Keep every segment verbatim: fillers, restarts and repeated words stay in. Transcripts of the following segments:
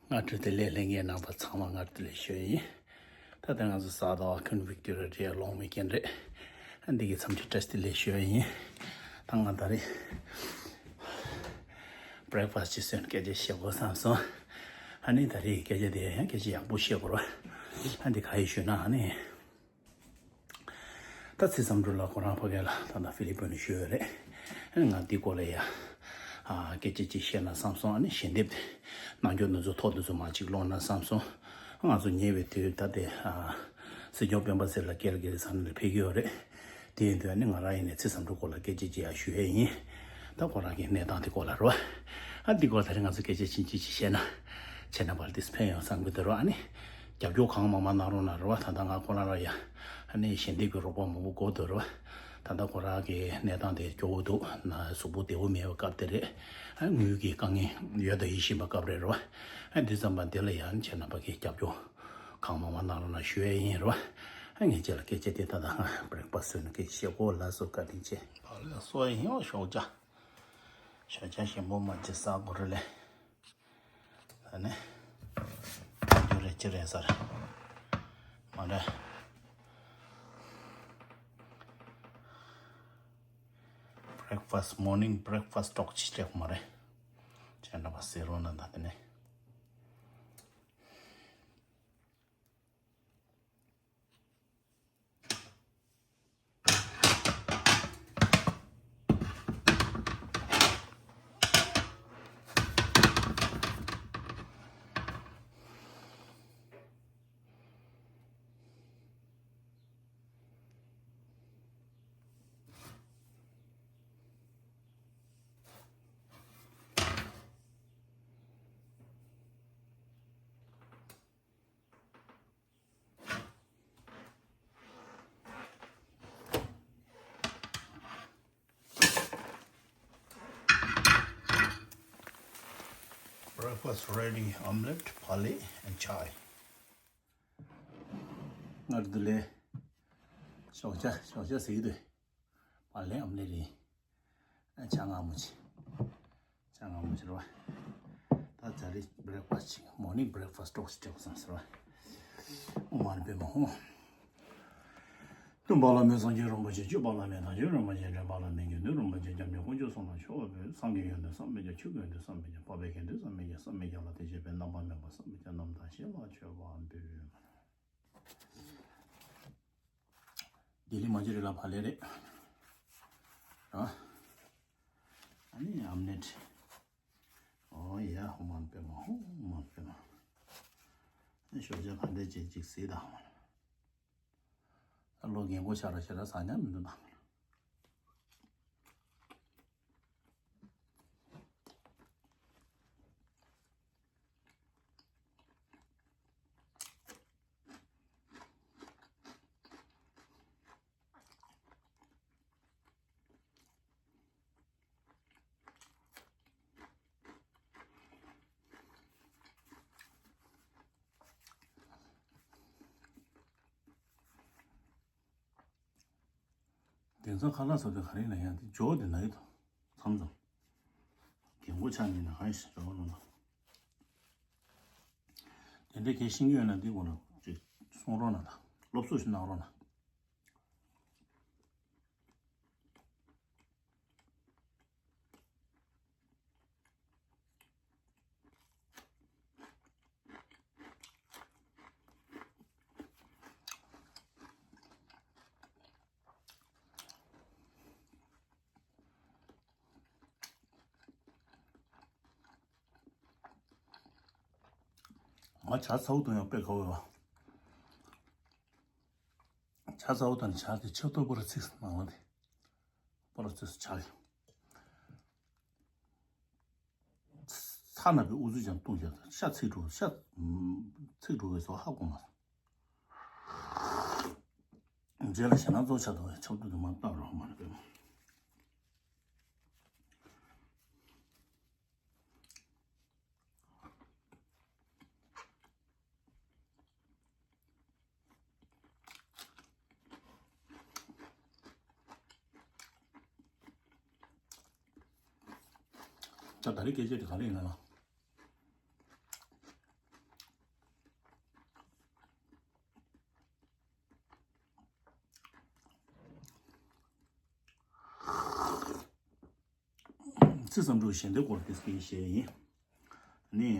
སྔ་དྲོ་བདེ་ལེགས། ལྷན་རྒྱས་རྣམ་པ་ཚང་མ་སྔ་དྲོ་བདེ་ལེགས་ཞུ་ཡི་ཡིན། ད་ལྟ་ང་ཚོ་ས་དོ་ཁུན་ཝིག་ཏོ་རི་ཡ་རེད། ལོང་ཝིག་ཨེན་རེད། ཨ་འདི་གི་འཚམས་འདྲི་བཀྲ་ཤིས་བདེ་ལེགས་ཞུ་ཡི་ཡིན། ད་ང་ད་རེས་བྷི་རེག་ཕ་སི་ཅིག་བཟོས་ནས་སྐད་ཆ་བཤད་དགོས་བསམ་སོང་། ཨ་ནི་ད་རེས་སྐད་ཆ་དེ་ཡང་སྐད་ཆ་ཡག་པོ་བཤད་དགོས་རེད། ཨ་འདི་ག་ཡིན་ཞུས་ན། ཨ་ནི། ད་ཚེ་བསམ་གྲུབ་ལགས་ཁོ་རང་ཕ་གི་ལ་ད་ལྟ་ཧྥི་ལི་པིན་ལ་བཞུགས་ཡོད་རེད། ཨ་ནི་ང་འདི་སྐོར་ལ་ཡ་ཨ་སྐད་ཆ་ཅིག་བཤད་ན་བསམ་སོང་། ཨ་ནི་ཞལ་འདེབས་དེ་གནང་རྒྱུ་འདི་ཚོ་ཐོག་འདི་ཚོ་མར་ཅིག་ཀློག་ན་བསམ་སོང་། ང་ཚོ་ཉེ་བའི་དུས་ད་ལྟ་ཨ་སྲིད་སྐྱོང་སྤེན་པ་ཚེ་ལགས་ཀེ་ལ་ཀེ་ལི་ས་གནས་ལ་ཕེབས་ཀྱི་ཡོད་རེད། དེ་ཡིན་དུས་ཨ་ནི་ང་རང་ཡིན་ནས་ཚེ་བསམ་གྲུབ་སྐོར་ལ་སྐད་ཆ་ཅིག་ཡ་ཞུ་ཡས་ཡིན། ད་ཁོ་རང་གི་གནས་སྟངས་དེ་སྐོར་ལ་རོ། ཨ་འདི་སྐོར་ད་རེས་ང་ཚོ་སྐད་ཆ་ཕྱིན་ཅི་ཅི་བཤད་ན་ཁྱེད་རྣམ་པར་ཏིས་ཕན་ཡོང་བསམ་གི་འདུག་རོ། ཨ་ནི་རྒྱབ་སྐྱོར་གང་མང་མང་གནང་རོགས་གནང་རོ། ད་ལྟ་ང་ཁོ་རང་ར་ཡ་ཨ་ནི་ཞལ་འདེབས་ཀྱི་རོགས་པ་མང་པོ་དགོས་འདུག་རོ། ད་ལྟ་ཁོ་རང་གི་གནས་སྟངས་དེ་སྐྱོ་བོ་འདུག་ན་གཟུགས་པོ་བདེ་བོ་མེད་པའི་སྐབས་དེ་རེད། ཨ་དངུལ་གྱི་དཀའ་ངལ་ཡོད་དོ་ཡིད་བཞིན་པ་སྐབས་རེད་རོ། ཨ་འདི་ཙམ་པ་འདི་ལ་ཡང་ཁྱེད་རྣམ་པ་གི་རྒྱབ་སྐྱོར་གང་མང་མང་གནང་རོགས་གནང་ཞུ་ཡས་ཡིན་རོ། ཨ་ངས་ཁྱེད་ལ་སྐད་ཆ་དེ་ད་ལྟ་ང་བྷི་རེག་ཕ་སི་བཟོས་ནས་སྐད་ཆ་བཤད་གོ། ལགས་སོ། བཀའ་དྲིན་ཆེ། བག་ལེབ་བཟོ་ཡིན། འོ་ཞོགས་ཇ། ཞོགས་ཇ་ཞིམ་པོ་མ་ཅིག་ཟ་དགོས་རེད་ལེ། ད་ནི་རྒྱུ་རེ་ཅི་རེད་ཟེར། མ་རེད། བྷི་རེག་ཕ་སི། མོར་ནིང་བྷི་རེག་ཕ་སི་ཏོག་ཅིག་སྤྲད་དགོས་མ་རེད། ཁྱེད་རྣམ་པ་ཟེར་རོགས་གནང་ད་དེ་ནས། Breakfast ready, omelette, pale and chai. ང་འདི་ལས་ཞོགས་ཇ་ཞོགས་ཇ་ཟེར་གྱི་འདུག་པ་ལས་ཨམ་ལས་རེད། ཨ་ཇ་མངར་མོ་ཅིག་ཇ་མངར་མོ་ཅིག་རེད་པ། ད་ད་རེས་བྷི་རེག་ཕ་སི་ཅིག་མོར་ནིང་བྷི་རེག་ཕ་སི་ཏོག་ཅིག་སྤྲད་དགོས་བསམ་ཟེར་བ། ཨོཾ་མ་ཎི་པདྨེ་ཧཱུྃ། སྟོན་པ་བླ་མེད་སངས་རྒྱས་རིན་པོ་ཆེ། སྤྱོད་པ་བླ་མེད་དམ་ཆོས་རིན་པོ་ཆེ། འདྲེན་པ་བླ་མེད་དགེ་འདུན་རིན་པོ་ཆེ། སྐྱབས་གནས་དཀོན་མཆོག་གསུམ་ལ་མཆོད་པ་འབུལ། སངས་རྒྱས་ཡོན་ཏན་བསམ་མི་ཁྱབ། ཆོས་ཀྱི་ཡོན་ཏན་བསམ་མི་ཁྱབ། འཕགས་པའི་དགེ་འདུན་བསམ་མི་ཁྱབ། བསམ་མི་ཁྱབ་ལ་དད་བྱེད་པའི་རྣམ་པར་སྨིན་པ་བསམ་མི་ཁྱབ་རྣམས་དང་བཅས་པར་མཆོད་པ་འབུལ། ལྡི་ལི་མ་ཇི་རི་ལ་བག་ལེབ་རེད། ར། ཨ་ནི་ཨམ་ལེཊ། ཨོ་ཡ། ཧཱུྃ་མ་ཎི་པདྨེ་ཧཱུྃ། ཧཱུྃ་མ་ཎི་པདྨེ་ཧཱུྃ། ཨ་ནི་ཞོགས་ཇ་ག་འདྲ་བྱེད་ཅིག་གཟིགས་དང་། ཨ་ལོ་རྒན་གོག་ཆ་ར་ཆ་ར་ཟ་ཉན་མི་འདུག་ད། དེང་སང་ཁ་ལག་ཟ་དུས་ག་རེ་ན་ཡང་དེ་ཇོ་དེ་ན་ཡི་དང་མཚམས་མཚམས། རྒན་གོག་ཆགས་ཉིན་ན་གང་ཞིག་ཇོ་ལོ་ན། དེ་འདྲའི་གལ་ཤེས་ཀྱི་ཡོད་ན་འདི་གོ་ན་ཅིག་གསུང་རོགས་གནང་དང་། སློབ་གསོ་ཞིག་གནང་རོགས་གནང་། ང་ཇ་ཚ་བོ་འཐུང་ཡག་དཔེ་དགའ་བོ་ཡོད། ཇ་ཚ་བོ་དང་ཇ་དེ་ཆབ་ཏོ་པོ་ར་ཚིགས་ནང་ལ་དེ་པོ་ར་ཚིགས་ཇ་ཡོད། ཚ་ན་པའི་ཨུ་ཚུགས་ཀྱང་བཏུང་བྱས་ཤ་ཚིག་འགྲོ་ཤ་ཚིག་འགྲོ་བའི་བཟོ་ཧ་གོ་མ་སོང་། རྗེས་ལ་ཞེ་སྣང་ཚོགས་ཆགས་འདུག་ཆབ་ཏོ་དེ་མར་བཏང་རོགས་མ་ནི་པས། ད་ད་རེས་སྐད་ཆ་དེ་ག་རེ་ཡིན་ན་ལ། ཚེ་བསམ་གྲུབ་ཞལ་འདོན་སྐོར་དེ་སྐད་བཤད་ཡིན། ནི།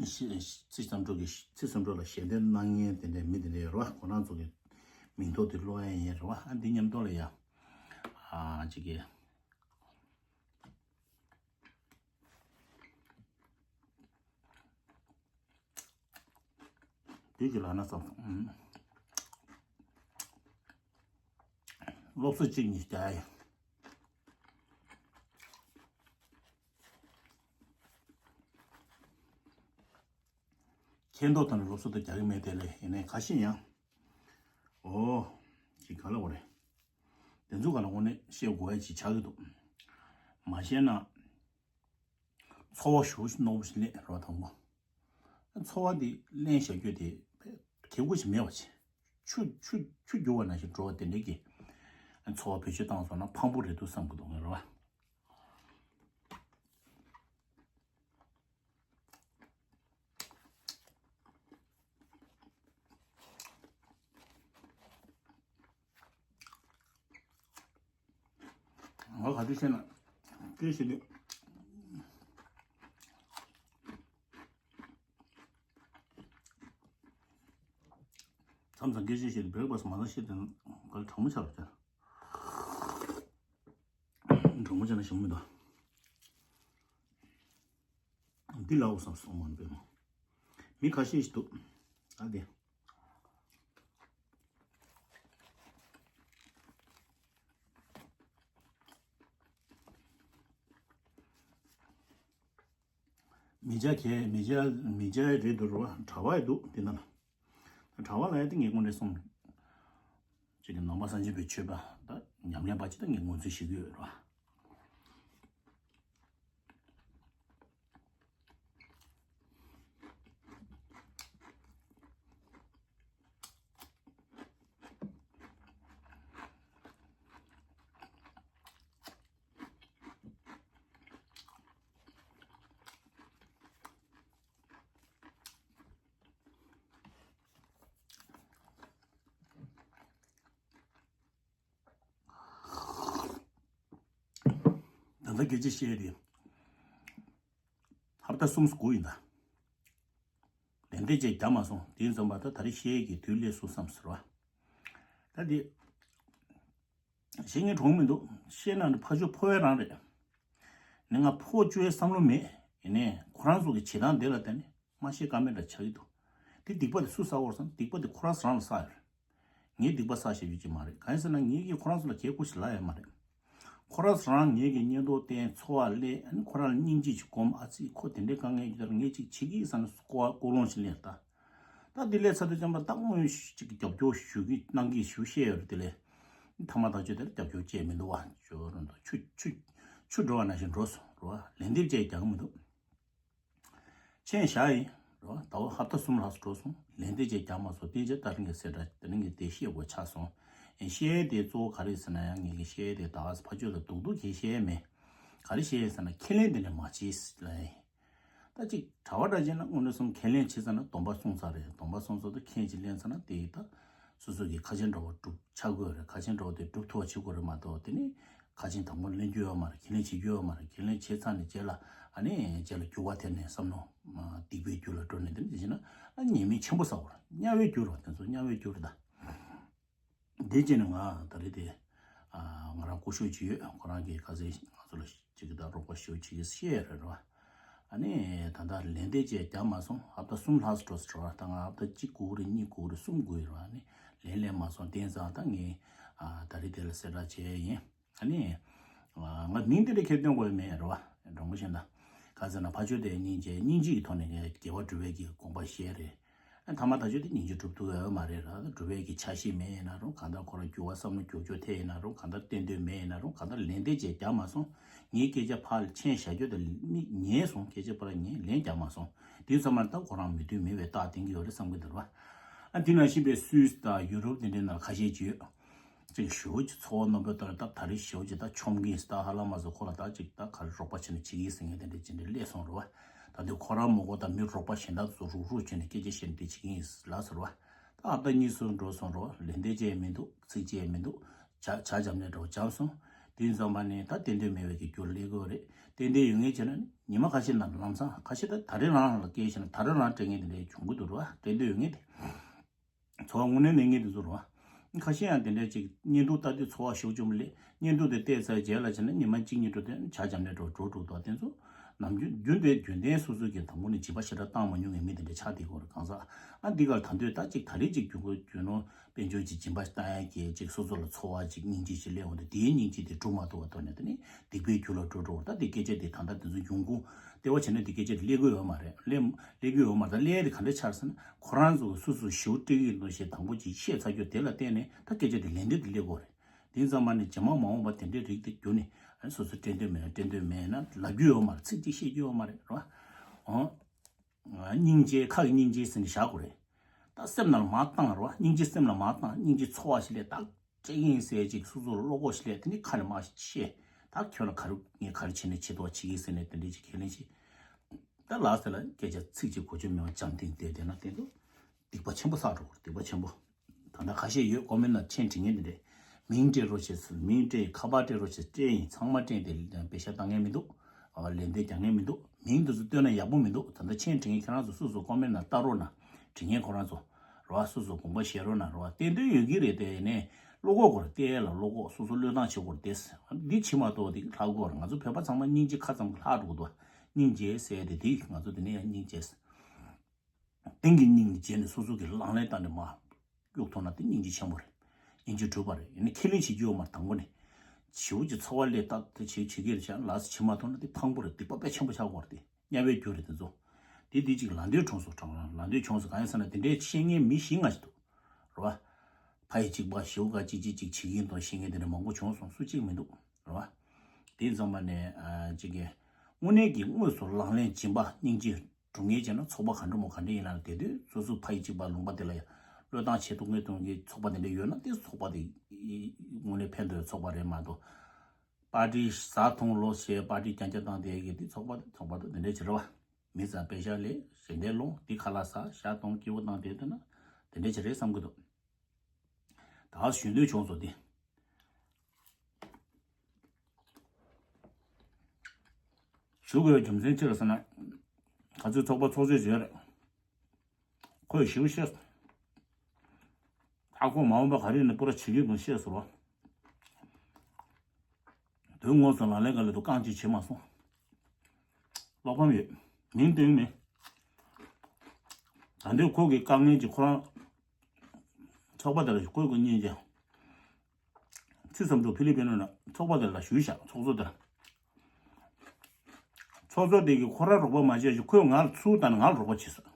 ཚེ་བསམ་གྲུབ་ཀྱི་ཚེ་བསམ་གྲུབ་ལ་ཞལ་འདོན་གནང་མཁན་དེ་འདྲའི་མི་དེ་འདྲ་ཡོད་རེད་བ། ཁོ་རང་ཚོ་གི་མིང་ཐོ་དེ་ཀློག་ཡ་ཡིན་རེད་བ། ཨ་འདི་མཉམ་དུ་ལ་ཡ། ཨ་ཅིག་གི། དེ་གི་ལ་ན་ཙམ། སློབ་གསོ་གཅིག་གཉིས་རྒྱག་ཡ། མཁྱེན་རྟོགས་དང་སློབ་གསོ་དང་རྒྱག་གི་མེད་དེ་ལས་ཡིན་ནའི་ཁ་ཤས་ཡང་། ཨོ། ཅིག་ག་ལ་འོ་རེད། དེ་ཚོ་ག་ལ་འོ་ནས་བཤད་དགོས་ཡ་ཅིག་ཆགས་ཀྱི་འདུག་མ་བཤད་ན། ཚོར་བ་ཞུ་ཞུ་ནོར་བུ་ཞིག་ལས་རོ་དང་པོ། ཚོར་བ་འདི་ལེན་བྱ་རྒྱུ་དེ་གལ་པོ་ཞིག་མེད་པ་བྱས། ཆུ་ཆུ་ཆུ་རྒྱུ་བ་ནང་བཞིན་འགྲོ་བ་དེ་འདྲའི་གི་ཚོར་བ་བེད་སྤྱོད་བཏང་སོང་ན་ཕངས་པོ་རེད་འདུག་བསམ་གི་འདུག་ངས་རོ། ང་ག་དུས་བཤད་ན་སྐད་བཤད་དུས། མཚམས་མཚམས་སྐད་ཆ་བཤད་དུས་བེག་པ་སི་མ་ཟ་བཤད་དུས་ག་ལ་གྲང་མོ་ཆགས་རེད། གྲང་མོ་ཆགས་ན་ཞིམ་མི་འདུག་འདི་ལའོ་བསམ་སོང་མ་འདུག་མི་ཁ་ཤས་ཤིག་འདུག་ཨ་དེ། མི་བྱ་གས་མི་བྱ་མི་བྱ་རེད་འདུག་རོ། གྲྭ་བ་ཡི་འདུག་དེ་ན་ལ། གྲྭ་བ་ལ་ཡ་དེ་ངས་དངོས་གནས་སོང་། ཅིག་གི་ནང་པ་སངས་རྒྱས་པའི་ཆོས་པ་ད་ཉམས་ལེན་པ་ཅིག་ད་ངས་ངོས་འཛིན་ཞུ་གི་ཡོད་རོ། ད་ལྟ་སྐད་ཆ་བཤད་དེ་ཧབ་ཏ་གསུམ་དགུ་ཡིན་ད། ལན་འདེབས་བྱས་རྒྱག་མ་སོང་། དེ་ཙམ་པ་ད་ད་རེས་བཤད་ཀྱི་དུས་སླེབས་སོང་བསམ་ཟེར་བ། ད་དེ། བཤད་ངན་གྲོང་མི་འདུག་བཤད་ན་ནི་ཕ་ཆོས་ཕོ་བའི་རང་རེད། ནི་ང་ཕོ་བཅོས་བསམ་བློ་མེད། ཡིན་ནའི་ཁོ་རང་ཚོ་གི་བྱེད་སྟངས་དེ་ལ་བརྟེན་ནས་མ་བཤད་ཀ་མེད་འདྲ་ཆགས་ཀྱི་འདུག་དེ་སྡིག་པ་དེ་སུ་བསགས་ཡོད་རེད་བསམ། སྡིག་པ་དེ་ཁོ་རང་རང་ལ་བསགས་ཡོད་རེད། ངས་སྡིག་པ་བསགས་བཞག་རྒྱུ་ཅིག་མ་རེད། གང་ཡིན་ཟེར་ན་ངེད་ཀྱིས་ཁོ་རང་ཚོ་ལ་གལ་ཁུར་ཞིག་ལབ་ཡོད་མ་རེད། ཁོ་རང་ཚོ་རང་ངེད་ཀྱི་བརྙན་ཐུང་བསྟན་འཚོ་བ་ལས་ཨ་ནི་ཁོ་རང་ལ་སྙིང་རྗེ་ཅིག་སྒོམ། ཨ་ཙི་ཁོ་དེ་འདྲའི་དཀའ་ངལ་ཡོད་ད་ངས་ཅིག་བྱེད་ཀྱི་ཡིན་བསམ་ནས་ཀོ་ཀོ་ལོང་ཞིག་ལེན་ད། ད་འདི་ལས་ཚ་དུས་ཙམ་པ་ད་དངོས་ཤིག་རྒྱབ་སྐྱོར་ཞུ་གི་གནང་གི་ཞུ་བཤད་ཡོད་རེད། དེ་ལས་ཐ་མ་ཐག་ཆོད་དེར་རྒྱབ་སྐྱོར་བྱས་མི་འདུག་བ། ཇོ་རུ་འདུག་ཆུ་ཆུ་ཆུ་འགྲོ་བ་ནང་བཞིན་འགྲོ་སོང་རོ། ལན་འདེབས་བྱས་ཀྱང་མི་འདུག་ཆེན་བཞག་ཡིན་རོ། ཟླ་བ་ཧབ་ཏ་གསུམ་ལྷག་སུ་འགྲོ་སོང་། ལན་འདེབས་བྱས་ཀྱང་མ་སོང་། དེ་རྗེས་ད་རིང་གི་གསལ་བསྒྲགས་དེ་རིང་གི་དེ་བཤད་དགོས་ཆགས་སོང་། ཡིན་བཤད་དེ་གཙོ་བོ་ག་རེ་ཟེར་ན་ཡང་ངེད་ཀྱི་བཤད་དེ་ད་ཕ་ཆོས་ལ་སྡུག་སྡུག་གི་བཤད་མེད། ག་རེ་བཤད་ཟེར་ན་ཁས་ལེན་དེ་ནས་མ་བྱེད་ལ་ཡིན། ད་ཅིག་གྲྭ་བ་འདྲ་བྱས་ན་དངོས་གནས་སོང་ཁས་ལེན་བྱེད་ཙ་ན་སྡོམ་པ་སྲུང་ཚར་རེད། སྡོམ་པ་སྲུང་ཚར་དུས་ཁས་ཅིག་ལེན་ཚར་ན་དེ་ཡི་ད་སོ་སོ་གི་ཁ་ཆེམས་འདྲ་བོ་སྒྲུབ་ཆགས་དགོས་རེད། ཁ་ཆེམས་འདྲ་བོ་དེ་སྒྲུབ་ཐུབ་པ་བྱེད་དགོས་རེད་མ་གཏོགས་དེ་ནི་ཁ་ཆེམས་དང་པོ་ལེན་རྒྱུ་ཡོད་མ་རེད། ཁས་ལེན་བྱེད་རྒྱུ་ཡོད་མ་རེད། ཁས་ལེན་བྱས་ཚར་ནས་རྗེས་ལ་ཨ་ནི་རྗེས་ལ་འགྱུར་བ་ཐེབས་ནས་བསམ་མནོ་སྡིག་པའི་རྒྱུ་ལ་འགྲོ་ནས་དེ་འདྲ་བྱས་ན་ཨ་ཉེས་དམིགས་ཆེན་པོ་བསགས་དགོས་རེད། དམྱལ་བའི་རྒྱུ་རེད་བ། དེ་ཚོ་དམྱལ་བའི་རྒྱུ་རེད་ད། དེ་བྱས་ནས་ང་ད་རེས་དེ་ང་རང་སྐུ་ཞབས་ཅིག་ཡོད། ཁོ་རང་གིས་ཁ་སང་ང་ཚོ་ལ་ཅིག་ད་རོགས་པ་ཞུ་ཅིག་བཤད་རེད་རོ། ཨ་ནི་ད་ལྟ་ལན་འདེབས་བྱས་རྒྱག་མ་སོང་། ཧབ་ཏ་གསུམ་ལྷག་ཙམ་འགྲོ་ཟེར་བ། ད་ང་ཧབ་ཏ་གཅིག་སྒུག་རེད། གཉིས་སྒུག་རེད། གསུམ་སྒུག་ཡོད་རོ། ཨ་ནི་ལན་སླེབས་མ་སོང་། དེ་ཙང་ད་ངས་ད་རེས་དེ་ལ་གསལ་བསྒྲགས་བྱས་ཡིན། ཨ་ནི། ང་མིང་དེ་འདྲ་ཁྱེར་སྟོན་དགོས་མེད་རེད་བ། འགྲོ་མགོ་ཤེས་ན། ག་ཟེར་ན་ཕ་ཆོས་དེ་སྙིང་རྗེ་སྙིང་རྗེ་ཡི་ཐོག་ནས་ངས་དགེ་བ་སྒྲུབ་པའི་གི་དགོངས་པ་བཞེས་རེད། ཨ་ཐ་མ་ད་ཆོས་དེ་སྙིང་རྗེ་སྒྲུབ་ཐུབ་ཡོད་མ་རེད་ར། སྒྲུབ་པའི་གི་ཆ་ཤས་མེད་ཡིན་ན་རུང་། གང་ལྟར་ཁོ་རང་འགྱུར་བ་བསམ་བློ་འགྱུར་ཕྱོགས་ཐེབས་ཡིན་ན་རུང་། གང་ལྟར་བསྟན་དོན་མེད་ཡིན་ན་རུང་། གང་ལྟར་ལན་འདེབས་བྱས་རྒྱག་མ་སོང་། ངའི་སྐད་ཆ་ཕར་ལ་མཆན་བཞག་རྒྱུ་དེ་མིག་ཉན་སོང་། སྐད་ཆ་ཕར་ལ་ཉན། ལན་རྒྱག་མ་སོང་། དེ་ཚང་མར་ད་ཁོ་རང་མོས་མཐུན་མེད་པའི་རྟགས་བསྟན་གྱི་ཡོད་རེད་བསམ་གྱི་འདུག་ར། ཨ་དེ་ནང་བཞིན་པའི་སུད་སི་དང་ཡུ་རོབ་དེ་འདྲའི་ནང་ཁ་ཤས་ཅིག་ཡོད། ཅིག་ཞེ་པོ་ཅིག་ཚོར་བ་རྣོན་པོའི་ཐོག་ནས་ད་ད་རེས་ཞེ་པོ་ཅིག་ད་ཆོམ་གྱི་ཡིན། ད་ཧ་ལམ་མ་སོང་ཁོ་ལ་ད་ཅིག་ད་ག་རེ་རོགས་པ་བྱས་ནས་བྱེད་ཀྱི་ཡིན་ཟེར་མཁན་དེ་འདྲ་ཅིག་འདྲ་སླེབས་སོང་རེད་བ། ད་དུང་ཁོ་རང་མ་གོ་ད་མི་རོགས་པ་གཞན་དག་ཚོ་རུག་རུག་བྱས་ནས་སྐད་ཆ་བཤད་ནས་དེ་བྱེད་ཀྱི་ཡིན་ལབ་སོང་རེད་བ། ད་ཨ་ད་གཉིས་སུ་འགྲོ་སོང་རེད་བ། ལན་འདེབས་བྱས་མི་འདུག་ཚིག་བཅད་མི་འདུག་ཇ་ཇ་འཇམ་ནས་འགྲོ་འཇམ་སོང་། དུས་ཙམ་པ་ནས་ད་ཏན་ཏན་མེད་པའི་གི་རྒྱུར་སླེབས་དགོས་རེད། ཏན་ཏན་ཡོད་ངེས་བྱས་ན་ཉི་མ་ཁ་ཤས་ནང་ལམ་སང་ཁ་ཤས་ད་ད་རེས་རང་ལ་སྐད་བཤད་ན་ད་རེས་རང་སྤྲད་ངེས་དེ་འདྲའི་བྱུང་གི་འདུག་ར། ཏན་ཏན་ཡོད་ངེས་དེ། ཚོར་བ་དངོས་གནས་ལེན་ངེས་དེ་ཚོ་ར། ཁ་ཤས་ཡང་དེ་འདྲའི་ཅིག་བརྙན་ཐུང་ལྟ་དུས་ཚོར་བ་ཤུགས་ཆེན་པོ་སླེབས། བརྙན་ཐུང་དེ་བལྟས་ཚར་རྗེས་ལ་བྱས་ན་ཉི་མ་གཅིག་གཉིས་འགྲོ་དུས་ཇ་འཇམ་ནས་འགྲོ་འགྲོ་འགྲོ་འདུག་དེ་ཚོ་ནམ་རྒྱུན་རྒྱུན་དེ་རྒྱུན་ལྡན་སོ་སོ་གི་དང་པོ་ནས་སྦྱིན་པ་ཞེ་དྲག་བཏང་མ་མྱོང་བའི་མི་དེ་འདྲ་ཆགས་བསྡད་ཀྱི་ཡོད་རེད། གང་ཟག་ཨ་འདི་གར་ད་འདོད་ད་ཅིག་ད་རེས་ཅིག་རྒྱུན་གོ་རྒྱུ་ནོར་དཔལ་འབྱོར་གྱི་སྦྱིན་པ་བཏང་ཡ་གི་ཅིག་སོ་སོ་ལ་ཚོར་བ་ཅིག་སྙིང་རྗེ་ཞིག་སླེབས་འོང་དུས་དེའི་སྙིང་རྗེ་དེ་སྒྲུབ་མ་ཐུབ་པ་ཐོག་ནས་དེ་ནི་སྡིག་པའི་རྒྱུ་ལ་འགྲོ་འགྲོ་བ། ད་དེ་སྐད་ཆ་དེ་ད་ལྟ་དེ་ཚོ་ཡོང་ཁུངས་ལྟེ་བ་བྱས་ན་དེ་སྐད་ཆ་དེ་སླེབས་ཀྱི་ཡོད་མ་རེད། སླེབས་སླེབས་ཀྱི་ཡོད་མ་རེད། ད་སླེབས་དེ་ག་འདྲ་ཆགས་ཟེར་ན་ཁོ་རང་ཚོ་སོ་སོ་ཞེ་པོ་སྤྲད་ཀྱི་ཡིན་ནོ་ཞེས་དང་པོ་ཅིག་བཤད་ཚར་རྒྱུ་དེ་ལ་བརྟེན་ནས་ད་སྐད་ཆ་དེ་ལན་འདེབས་དེ་སླེབས་ཀྱི་ཡོད་རེད། དེ་ཙམ་པ་ནི་རྗེས་མ་མ་འོངས་པ་དེ་འདྲའི་རིགས་དེ་བརྒྱུད་ནས་སོ་སོ་སྤྲད་འདོད་མེད་ན་སྤྲད་འདོད་མེད་ན་ལབ་རྒྱུ་ཡོད་མ་རེད། ཚིག་གཅིག་བཤད་རྒྱུ་ཡོད་མ་རེད་རོ། ཨོ། སྙིང་རྗེ་ཁ་གི་སྙིང་རྗེ་ཟེར་ནས་བཞག་དགོས་རེད། ད་སེམས་ནང་ལ་མར་བཏང་རོ། སྙིང་རྗེ་སེམས་ལ་མར་བཏང་། སྙིང་རྗེ་ཚོར་བ་ཞིག་སླེབས། ད་སྤྲད་ཀྱི་ཡིན་ཟེར་ཅིག་སོ་སོ་ལ་བློ་ཁོག་ཞིག་སླེབས། དེ་ནི་ཁ་ནས་མར་བཤད། ད་ཁྱོད་ལ་ག་རེ་ངས་ག་རེ་བྱས་ནས་བྱེད་དོ་བྱེད་ཀྱི་ཟེར་ནས་དེ་འདྲའི་ཅིག་ཁས་ལེན་བྱེད། ད་ལགས་ཟེར་ལ་སྐད་ཆ་ཚིག་གཅིག་གོ་ཆོད་མེད་པ་འཇམ་ཐིང་བསྡད་བསྡད་ན་དེ་ཚོ་སྡིག་པ་ཆེན་པོ་བསགས་འགྲོ་གི་རེད། སྡིག་པ་ཆེན་པོ། ད་ལྟ་ཁ་ཤས་ཡོད་ཀོ་མེན་ནང་མཆན་བྲིས་མཁན་དེ་འདྲས། མིང་སྤྲད་རོགས་བྱེད་ཟེར། མིང་སྤྲད། ཁ་པར་སྤྲད་རོགས་བྱེད། སྤྲད་ཡིན། ཚང་མ་སྤྲད་དེ་པེ་ཤ་བཏང་མཁན་མི་འདུག་ཨ་ལན་འདེབས་རྒྱག་མཁན་མི་འདུག་མིང་དེ་ཚོ་བཏོན་ན་ཡག་པོ་མི་འདུག་ད་ལྟ་མཆན་བྲིས་མཁན་ཁྱེད་རང་ཚོ་སོ་སོ་ཀོ་མེན་ནང་ལྟ་རོགས་གནང་། བྲིས་མཁན་ཁོ་རང་ཚོ་རོ། སོ་སོ་དགོངས་པ་བཞེས་རོགས་གནང་རོ། བསྟན་དོན་ཡོད་ཀྱི་རེད་དེ། ནས་བློ་ཁོག་དགོས་རེད། བལྟས་ལ་བློ་ཁོག་སོ་སོ་བློས་བཏང་བྱེད་དགོས་རེད་དེ། འདི་ཕྱི་མ་གཏོགས་དེ་ལྷག་དགོས་རེད། ང་ཚོ་བོད་པ་ཚང་མ་སྙིང་རྗེ་ཁ་ཙམ་ལྷག་འགྲོ་གི་འདུག་སྙིང་རྗེ་ཟེར་དེ་དེ་ང་ཚོ་དེ་ནས་ཡང་སྙིང་རྗེ། གཏིང་གི་སྙིང་ནས་བརྗེད་ནས་སོ་སོ་གི་ལག་ལེན་བསྟར་ནས་མར་གཡུག་ཐུབ་ན་དེ་སྙིང་རྗེ་ཆེན་པོ་རེད། སྙིང་རྗེ་སྒྲུབ་པ་རེད། ཡིན་ནའི་ཁས་ལེན་བྱེད་རྒྱུ་ཡོད་མ་རེད། དང་པོ་ནས་བྱིའུ་གྱི་ཚོར་བ་ལས་བཏབ་དེ་བྱེད་བྱེད་ཀྱི་རེད་བྱས་ན་ལགས་སོ་བྱེད་མ་ཐུབ་ན་དེ་ཕངས་པོ་རེད། སྡིག་པ་དཔེ་ཆེན་པོ་ཆགས་ཀྱི་ཡོད་རེད། དེ་དམྱལ་བའི་རྒྱུ་རེད་དེ་ཚོ། དེ་དེ་གཅིག་ལ་འདོད་བྱུང་སོང་། གྲང་རང་ལ་འདོད་བྱུང་སོང་། གང་ཡིན་ཟེར་ན་དེ་འདྲའི་བཤད་མཁན་མི་བཞི་ལྔ་ཞིག་འདུག་རེད་བ། ཕ་ཡི་གཅིག་པ་བྱིའུ་ག་གཅིག་གཅིག་གཅིག་བྱེད་ཀྱི་ཡིན་དང་བཤད་མཁན་དེ་འདྲ་མང་པོ་བྱུང་སོང་། སུ་གཅིག་མི་འདུག་རེད་བ། དེ་ཙམ་པ་ནས་ཨ་གཅིག་གི་དངོས་གནས་ཀྱི་དངོས་སུ་ལག་ལེན་སྦྱིན་པ་སྙིང་རྗེ་སྒྲུབ་མཁན་བྱས་ན་ཚོགས་པ་ག་འདྲ་མོ་ག་འདྲ་ཡིན་ན་དེ་དུས་སོ་སོ་ཕ་ཡི་གཅིག་པ་ལུང་པ་དེ་ལ་ཡང་བློས་བཏང་བྱེད་ཐུབ་མཁན་ཐུབ་མཁན་གྱི་ཚོགས་པ་དེ་འདྲ་ཡོད་ན་དེ་ཚོགས་པ་དེ་དངོས་གནས་ཕན་ཐོགས་ཚོགས་པ་རེད་མ་གཏོགས། པར་ཊི་བཟའ་འཐུང་ལོ་ཞེས་པར་ཊི་རྐྱང་རྐྱང་བཏང་དེ་གི་དེ་ཚོགས་པ་དེ་ཚོགས་པ་དེ་དེ་འདྲ་བྱེད་རེད་བ། མི་ཚང་པེ་ཤ་ལས་ཞལ་འདེབས་སློང་དེ་ཁ་ལག་ཟ་ཞག་སྟོང་སྐྱིད་པོ་བཏང་དེ་ལྟ་ན་དེ་འདྲ་བྱེད་རེད་བསམ་གི་འདུག་ད་ཞུ་འདོད་བྱུང་སོང་དེ། ཞུ་དགོས་པའི་རྒྱུ་མཚན་ཅི་རེད་ཟེར་ན། ག་ཚོད་ཚོགས་པ་ཚོགས་ཚོད་བྱས་རེད། ཁོས་ཞིབ་བཤད་སོང་། ཨ་ཁོ་མ་འོངས་པ་ག་རེ་ནས་པོ་ར་བྱེད་ཀྱི་འདུག་བཤད་སོང་རོ། དོན་དངོས་སུ་ལག་ལེན་ག་ལ་འདུག་རྐང་གཅིག་བྱེད་མ་སོང་། བློ་ཕམ་ཡོད། མིང་སྟོན་མེད། ད་འདོད་ཁོ་གི་དཀའ་ངལ་གྱི་ཁོ་རང་ཚོགས་པ་དེ་ལ་ཁོས་ཁོ་གཉིས་ཀྱང་ཅི་བསམ་འགྲོ་ཕི་ལི་པིན་ན་ཚོགས་པ་དེ་ལ་ཞུས་བཞག་ཚོགས་གཙོ་དེ་ལ། ཚོགས་གཙོ་དེ་གིས་ཁོ་རང་རོགས་པ་མ་བྱས་ཤིག་ཁོས་ང་ལ་ཚུར་བཏང་ནས་ང་ལ་རོགས་པ་བྱེད་ཟེར།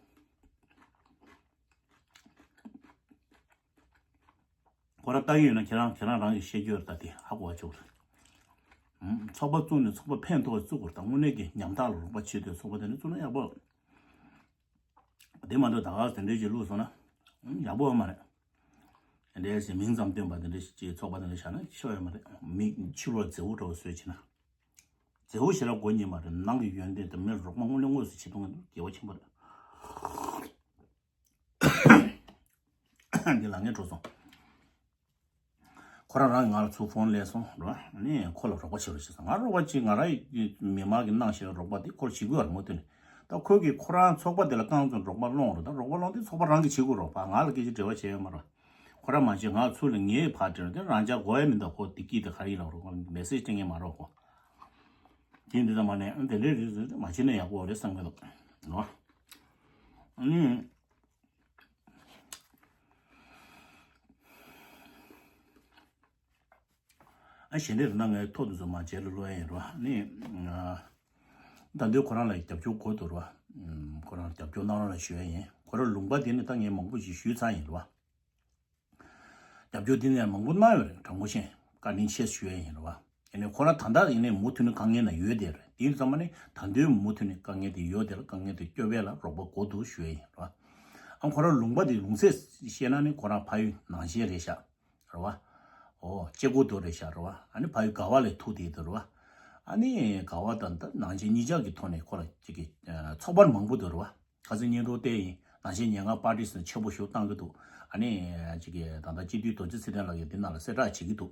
ཁོ་རང་ལྟ་གི་ཡོད་ན་ཁྱེད་རང་ཁྱེད་རང་རང་གིས་བཤད་རྒྱུ་རེད། ད་དེ་ཧ་གོ་བ་ཆོག་རེད། ཨུམ། ཚོགས་པ་བཙུགས་ནས་ཚོགས་པ་ཕན་ཐོགས་བཙུགས་དགོས་རེད། ད་དངོས་གནས་ཀྱི་ཉམ་ཐག་ལ་རོགས་པ་བྱེད་དུས་ཚོགས་པ་དེ་ནི་བཙུགས་ན་ཡག་པོ། དེ་མ་གཏོགས་ད་ག་དེ་འདྲའི་ཅིག་བླུགས་སོང་ན་ཡག་པོ་ཡོད་མ་རེད། དེ་འདྲའི་ཅིག་མིང་ཙམ་བཏོན་པ་དེ་འདྲའི་ཅིག་ཚོགས་པ་དེ་འདྲ་བཞག་ན་ཆོ་ཡོད་མ་རེད། མི་ཕྱི་རོལ་མཛེས་པོ་འདྲ་བོ་བཟོས་བྱས་ན། མཛེས་པོ་ཞེ་དྲག་དགོས་ཉེན་མ་རེད། ནང་གི་ཡོན་ཏན་དེ་མི་རོགས་པ་དངོས་གནས་དངོས་སུ་བྱེད་ཐུབ་མཁན་དེ་དགེ་བ་ཆེན་པོ་རེད། འདི་ལ་ངས་འགྲོ་སོང་། ཁོ་རང་རང་གིས་ང་ལ་ཚུར་ཕོན་སླེབས་སོང་རོ། ཨ་ནི་ཁོ་ལ་རོགས་པ་བྱེད་རོགས་བྱེད་སོང་། ང་རོགས་པ་བྱེད། ང་རང་མི་མང་གིས་གནང་བཞིན་རོགས་པ་དེ་ཁོར་བྱེད་དགོས་རེད་མུ་མཐུད་ནས། ད་ཁོས་ཀྱིས་ཁོ་རང་ཚོགས་པ་དེ་ལ་རྐང་བཙུགས་རོགས་པ་སློང་རོགས། ད་རོགས་པ་སློང་དུས་ཚོགས་པ་རང་གིས་བྱེད་དགོས་རོགས་པ། ང་ལ་སྐད་ཆ་འབྲེལ་བ་བྱས་ཡོད་མ་རེད། ཁོ་རང་མ་བྱེད་ང་ཚུར་ལ་ངའི་ཕར་དྲན་དེ་རང་ཅག་དགོས་ཡ་མི་འདུག་ཁོ་དེ་སྐྱིད་དེ་ག་རེ་ཡིན་ལབ་རོགས་པ་མེ་སེ་ཇི་སྤྲད་མཁན་མ་རོགས་ཁོ། དེ་འདི་ཙམ་མ་ནས་དེ་འདྲའི་རིགས་ཟེར་མ་བྱེད་ན་ཡག་པོ་རེད་བསམ་གི་འདུག་ནོ། ཨ་ནི། ཨ་གཞན་དེ་རེད་ན་ངའི་ཐོག་དུ་ཚོ་མ་བྱས་ལ་ལོ་ཡིན་རོ། ནི། ད་འདོད་ཁོ་རང་ལ་རྒྱབ་སྐྱོར་དགོས་འདུག་རོ། ཁོ་རང་རྒྱབ་སྐྱོར་གནང་རོགས་ལ་ཞུ་ཡ་ཡིན། ཁོ་རང་ལུང་པ་དེ་ནི་ད་ངས་མང་པོ་ཞིག་ཞུས་ཚར་ཡིན་རོ། རྒྱབ་སྐྱོར་དེ་ནས་མང་པོ་གནང་ཡོད་རེད། དྲང་པོ་བཤད་བཀའ་དྲིན་ཆེ་ཞུ་ཡ་ཡིན་རོ། ཡིན་ནའི་ཁོ་རང་ད་ལྟ་ཡིན་ནའི་མུ་མཐུད་ནས་དཀའ་ངལ་ན་ཡོད་དེ་རེད། དེ་ཡིན་ཙམ་པ་ནི་ད་འདོད་མུ་མཐུད་ནས་དཀའ་ངལ་དེ་ཡོད་དེ་ལ་དཀའ་ངལ་དེ་སྐྱོབ་ཡ་ལ་རོགས་པ་དགོས་འདུག་ཞུ་ཡ་ཡིན་རོ། ཨ་ཁོ་རང་ལུང་པ་དེ་ལུང་ཚད་བཤད་ན་ནི་ཁོ་རང་ཕ་ཡུལ་ནང་ཆེན་རེད་ཤག་རེད་བ། ཨོ་ལྕེ་སྒོ་རྡོ་རེད་ཤག་རེད་བ། ཨ་ནི་ཕ་ཡུལ་ག་བ་ལས་ཐུག་དེ་དེ་རེད་བ། ཨ་ནི་ག་བ་དང་ད་ནང་ཆེན་གཉིས་ཆར་གྱི་ཐོག་ནས་ཁོ་ལ་ཅིག་གི་ཚོགས་པ་མང་པོ་དེ་རེད་བ། ཁ་སང་བརྙན་ཐུང་བལྟས་ཡིན། ནང་ཆེན་ཉེར་ལྔ་པར་ཊི་ཟེར་ཆེན་པོ་ཞིག་བཏང་གི་འདུག་ཨ་ནི་ཅིག་གི་ད་ལྟ་སྤྱི་འཐུས་རྡོ་རྗེ་ཚེ་བརྟན་ལགས་ཀྱིས་འདི་ནང་ལ་གསལ་བསྒྲགས་བྱེད་ཀྱི་འདུག་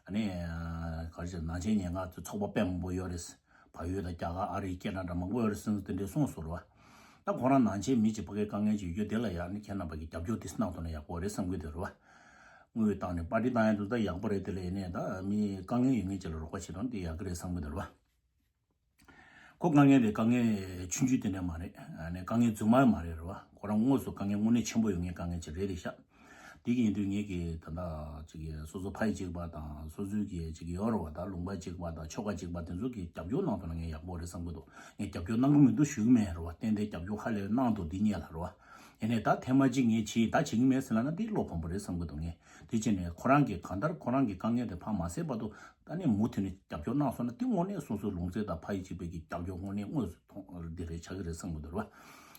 ཨ་ནི་ག་རེ་ཟེར། ནང་ཆེན་ཉེན་ཁ་ཚོ་ཚོགས་པ་དཔེ་མང་པོ་ཡོད་རེད། བལ་ཡུལ་དང་རྒྱ་གར་ཨ་རིའི་སྐད་གྲགས་འདྲ་མང་པོ་ཡོད་རེད་ཟེར་དེ་འདྲའི་གསུངས་སོང་རེད་བ། ད་ཁོ་རང་ནང་ཆེན་མི་གཅིག་ཕ་གིའི་དཀའ་ངལ་ཅིག་ཡོད་དེ་ལ་ཡང་ནི་ཁྱེད་རྣམ་པ་གི་རྒྱབ་སྐྱོར་དེ་གནང་ཐུབ་ན་ཡག་པོ་རེད་བསམ་གི་འདུག་རེད་བ། དངུལ་བཏང་ནས་པར་ཊི་བཏང་ཡ་འདུག་ད་ཡག་པོ་རེད། དེ་ལ་ཡིན་ནའི་ད་མི་དཀའ་ངལ་ཡོད་མཁན་ཅིག་ལ་རོགས་པ་བྱེད་སྟངས་དེ་ཡག་གི་རེད་བསམ་གི་འདུག་རེད་བ། ཁོ་དཀའ་ངལ་དེ་དཀའ་ངལ་ཆུང་ཆུང་དེ་འདྲ་མ་རེད། ཨ་ནི་དཀའ་ངལ་རྫུན་མ་མ་རེད་རེད་བ། ཁོ་རང་དངོས་སུ་དཀའ་ངལ་དངོས་གནས་ཆེན་པོ་ཡོད་མཁན་དཀའ་ངལ་ཅིག་རེད་དེ་ཤག་དེ་གི་ཡིན་དུས་ངེད་ཀྱིས་ད་ལྟ་ཅིག་གི་སོ་སོ་ཕ་ཡུལ་གཅིག་པ་དང་སོ་སོའི་གི་ཅིག་ཡོད་རེད་བ། ད་ལུང་པ་གཅིག་པ་དང་ཆོལ་ཁ་གཅིག་པ་དེ་ཚོ་གི་རྒྱབ་སྐྱོར་གནང་ཐུབ་ན་ངས་ཡག་པོ་རེད་བསམ་གི་འདུག་ངས་རྒྱབ་སྐྱོར་གནང་གི་མི་འདུག་ཞུ་གི་མེད་རེད་བ། ཏན་ཏན་རྒྱབ་སྐྱོར་ཧ་ལས་གནང་འདུག་འདི་སྙད་ལ་རེད་བ། ཡིན་ནའི་ད་ཐེངས་མ་གཅིག་ངས་བྱས་ད་བྱེད་ཀྱི་མེད་ཟེར་ལབ་ན་དེ་བློ་ཕམ་པོ་རེད་བསམ་གི་འདུག་ངས་དེ་བྱས་ནས་ཁོ་རང་གིས་གང་ལྟར་ཁོ་རང་གི་དཀའ་ངལ་དེ་ཕར་མ་སེལ་བར་དུ་ད་ནི་མུ་མཐུད་ནས་རྒྱབ་སྐྱོར་གནང་སོང་ན་དེ་དངོས་གནས་སོ་སོའི་ལུང་ཚན་དང་ཕ་ཡུལ་གཅིག་པའི་གི་རྒྱབ་སྐྱོར་དངོས་གནས་དངོས་སུ་མཐོང་འདི་རེད་ཆགས་ཀྱི་རེད་བསམ་གི་འདུག་རེད་བ།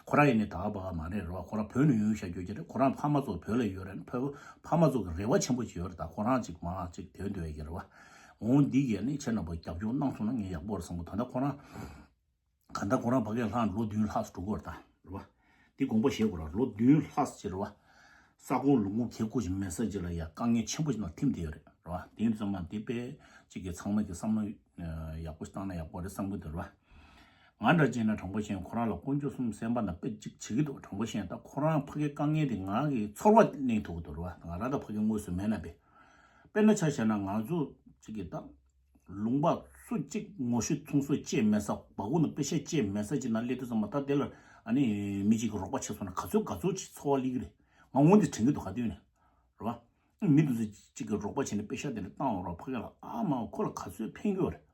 ཁོ་རང་ཡིན་ནའི་ད་ག་པ་ག་མ་རེད་རེད་བ། ཁོ་རང་བོད་ནས་ཡོང་བཞག་རྒྱུ་ཅིག་རེད། ཁོ་རང་ཕ་མ་ཚོ་བོད་ལ་ཡོད་རེད། ཕ་ཕ་མ་ཚོ་གི་རེ་བ་ཆེན་པོ་ཅིག་ཡོད་རེད། ད་ཁོ་རང་ཅིག་མ་ཅིག་དེ་འདོད་ཡ་གི་རེད་བ། འོང་འདི་གས་ནི་ཁྱེད་རྣམ་པ་རྒྱབ་སྐྱོར་གནང་ཐུབ་ན་ངས་ཡག་པོ་རེད་བསམ་གི། ད་ལྟ་ཁོ་རང་ག་ད་ཁོ་རང་ཕ་གིར་ལྷག་ལོ་བདུན་ལྷག་ཙམ་འགྲོ་གི་ཡོད་རེད་ད་རེད་བ། འདི་དགོངས་པ་བཞེས་དགོས་ར། ལོ་བདུན་ལྷག་ཙམ་རེད་བ། ས་ཁོངས་ལུང་ཁུངས་གལ་ཁུར་ཞིག་མེད་ས་ཅིག་ལ་ཡ་དཀའ་ངལ་ཆེན་པོ་ཞིག་ནང་ཐིམ་བསྡད་ཡོད་རེད་རེད་བ། དེ་ཡིན་དུས་ཙམ་པ་འདི་དཔེ་གཅིག་གི་ཚང་མ་གི་བསམ་བློ་ཡག་པོ་ཞིག་བཏང་ན་ཡག་པོ་རེད་བསམ་གི་འདུག་རེད་བ། ང་འདྲ་བྱས་ན་དྲང་པོ་བཤད་ཁོ་རང་ལ་དཀོན་མཆོག་གསུམ་སེམས་པ་ནང་དཔེ་གཅིག་བྱེད་ཀྱི་འདུག་དྲང་པོ་བཤད་ད་ཁོ་རང་ཕ་གིའི་དཀའ་ངལ་དེ་ང་གི་ཚོར་བ་གླེང་ཐུབ་ཀྱི་འདུག་རེད་བ། ང་རང་ད་ཕ་གི་དངོས་སུ་མེད་ན་པས། དཔེར་ན་ཆ་བཞག་ན་ང་ཚོ་གཅིག་གི་ད་ལུང་པ་སུ་གཅིག་ངོ་ཤེས་མཚུངས་སུ་སྐྱེས་མེད་ས་སྦ་ཁུག་ནང་པེ་ཤ་སྐྱེས་མེད་ས་ཅིག་ནང་སླེབས་དུས་ཙམ་པ་ད་དེ་ལ་ཨ་ནི་མི་གཅིག་གིས་རོགས་པ་བྱས་སོང་ན་ག་ཚོད་ག་ཚོད་ཅིག་ཚོར་བ་སླེབས་ཀྱི་རེད། ང་འོ་འདི་དྲན་གྱི་འདུག་ག་དུས་ནས་རེད་བ། མི་དེ་ཚོ་གཅིག་གིས་རོགས་པ་བྱས་ནས་པེ་ཤ་དེ་འདྲ་བཏང་བ་རོགས་ཕ་གི་ལ་ཨ་མ་ཁོ་ལ་ག་ཚོད་ཕན་གྱི་ཡོད་རེད།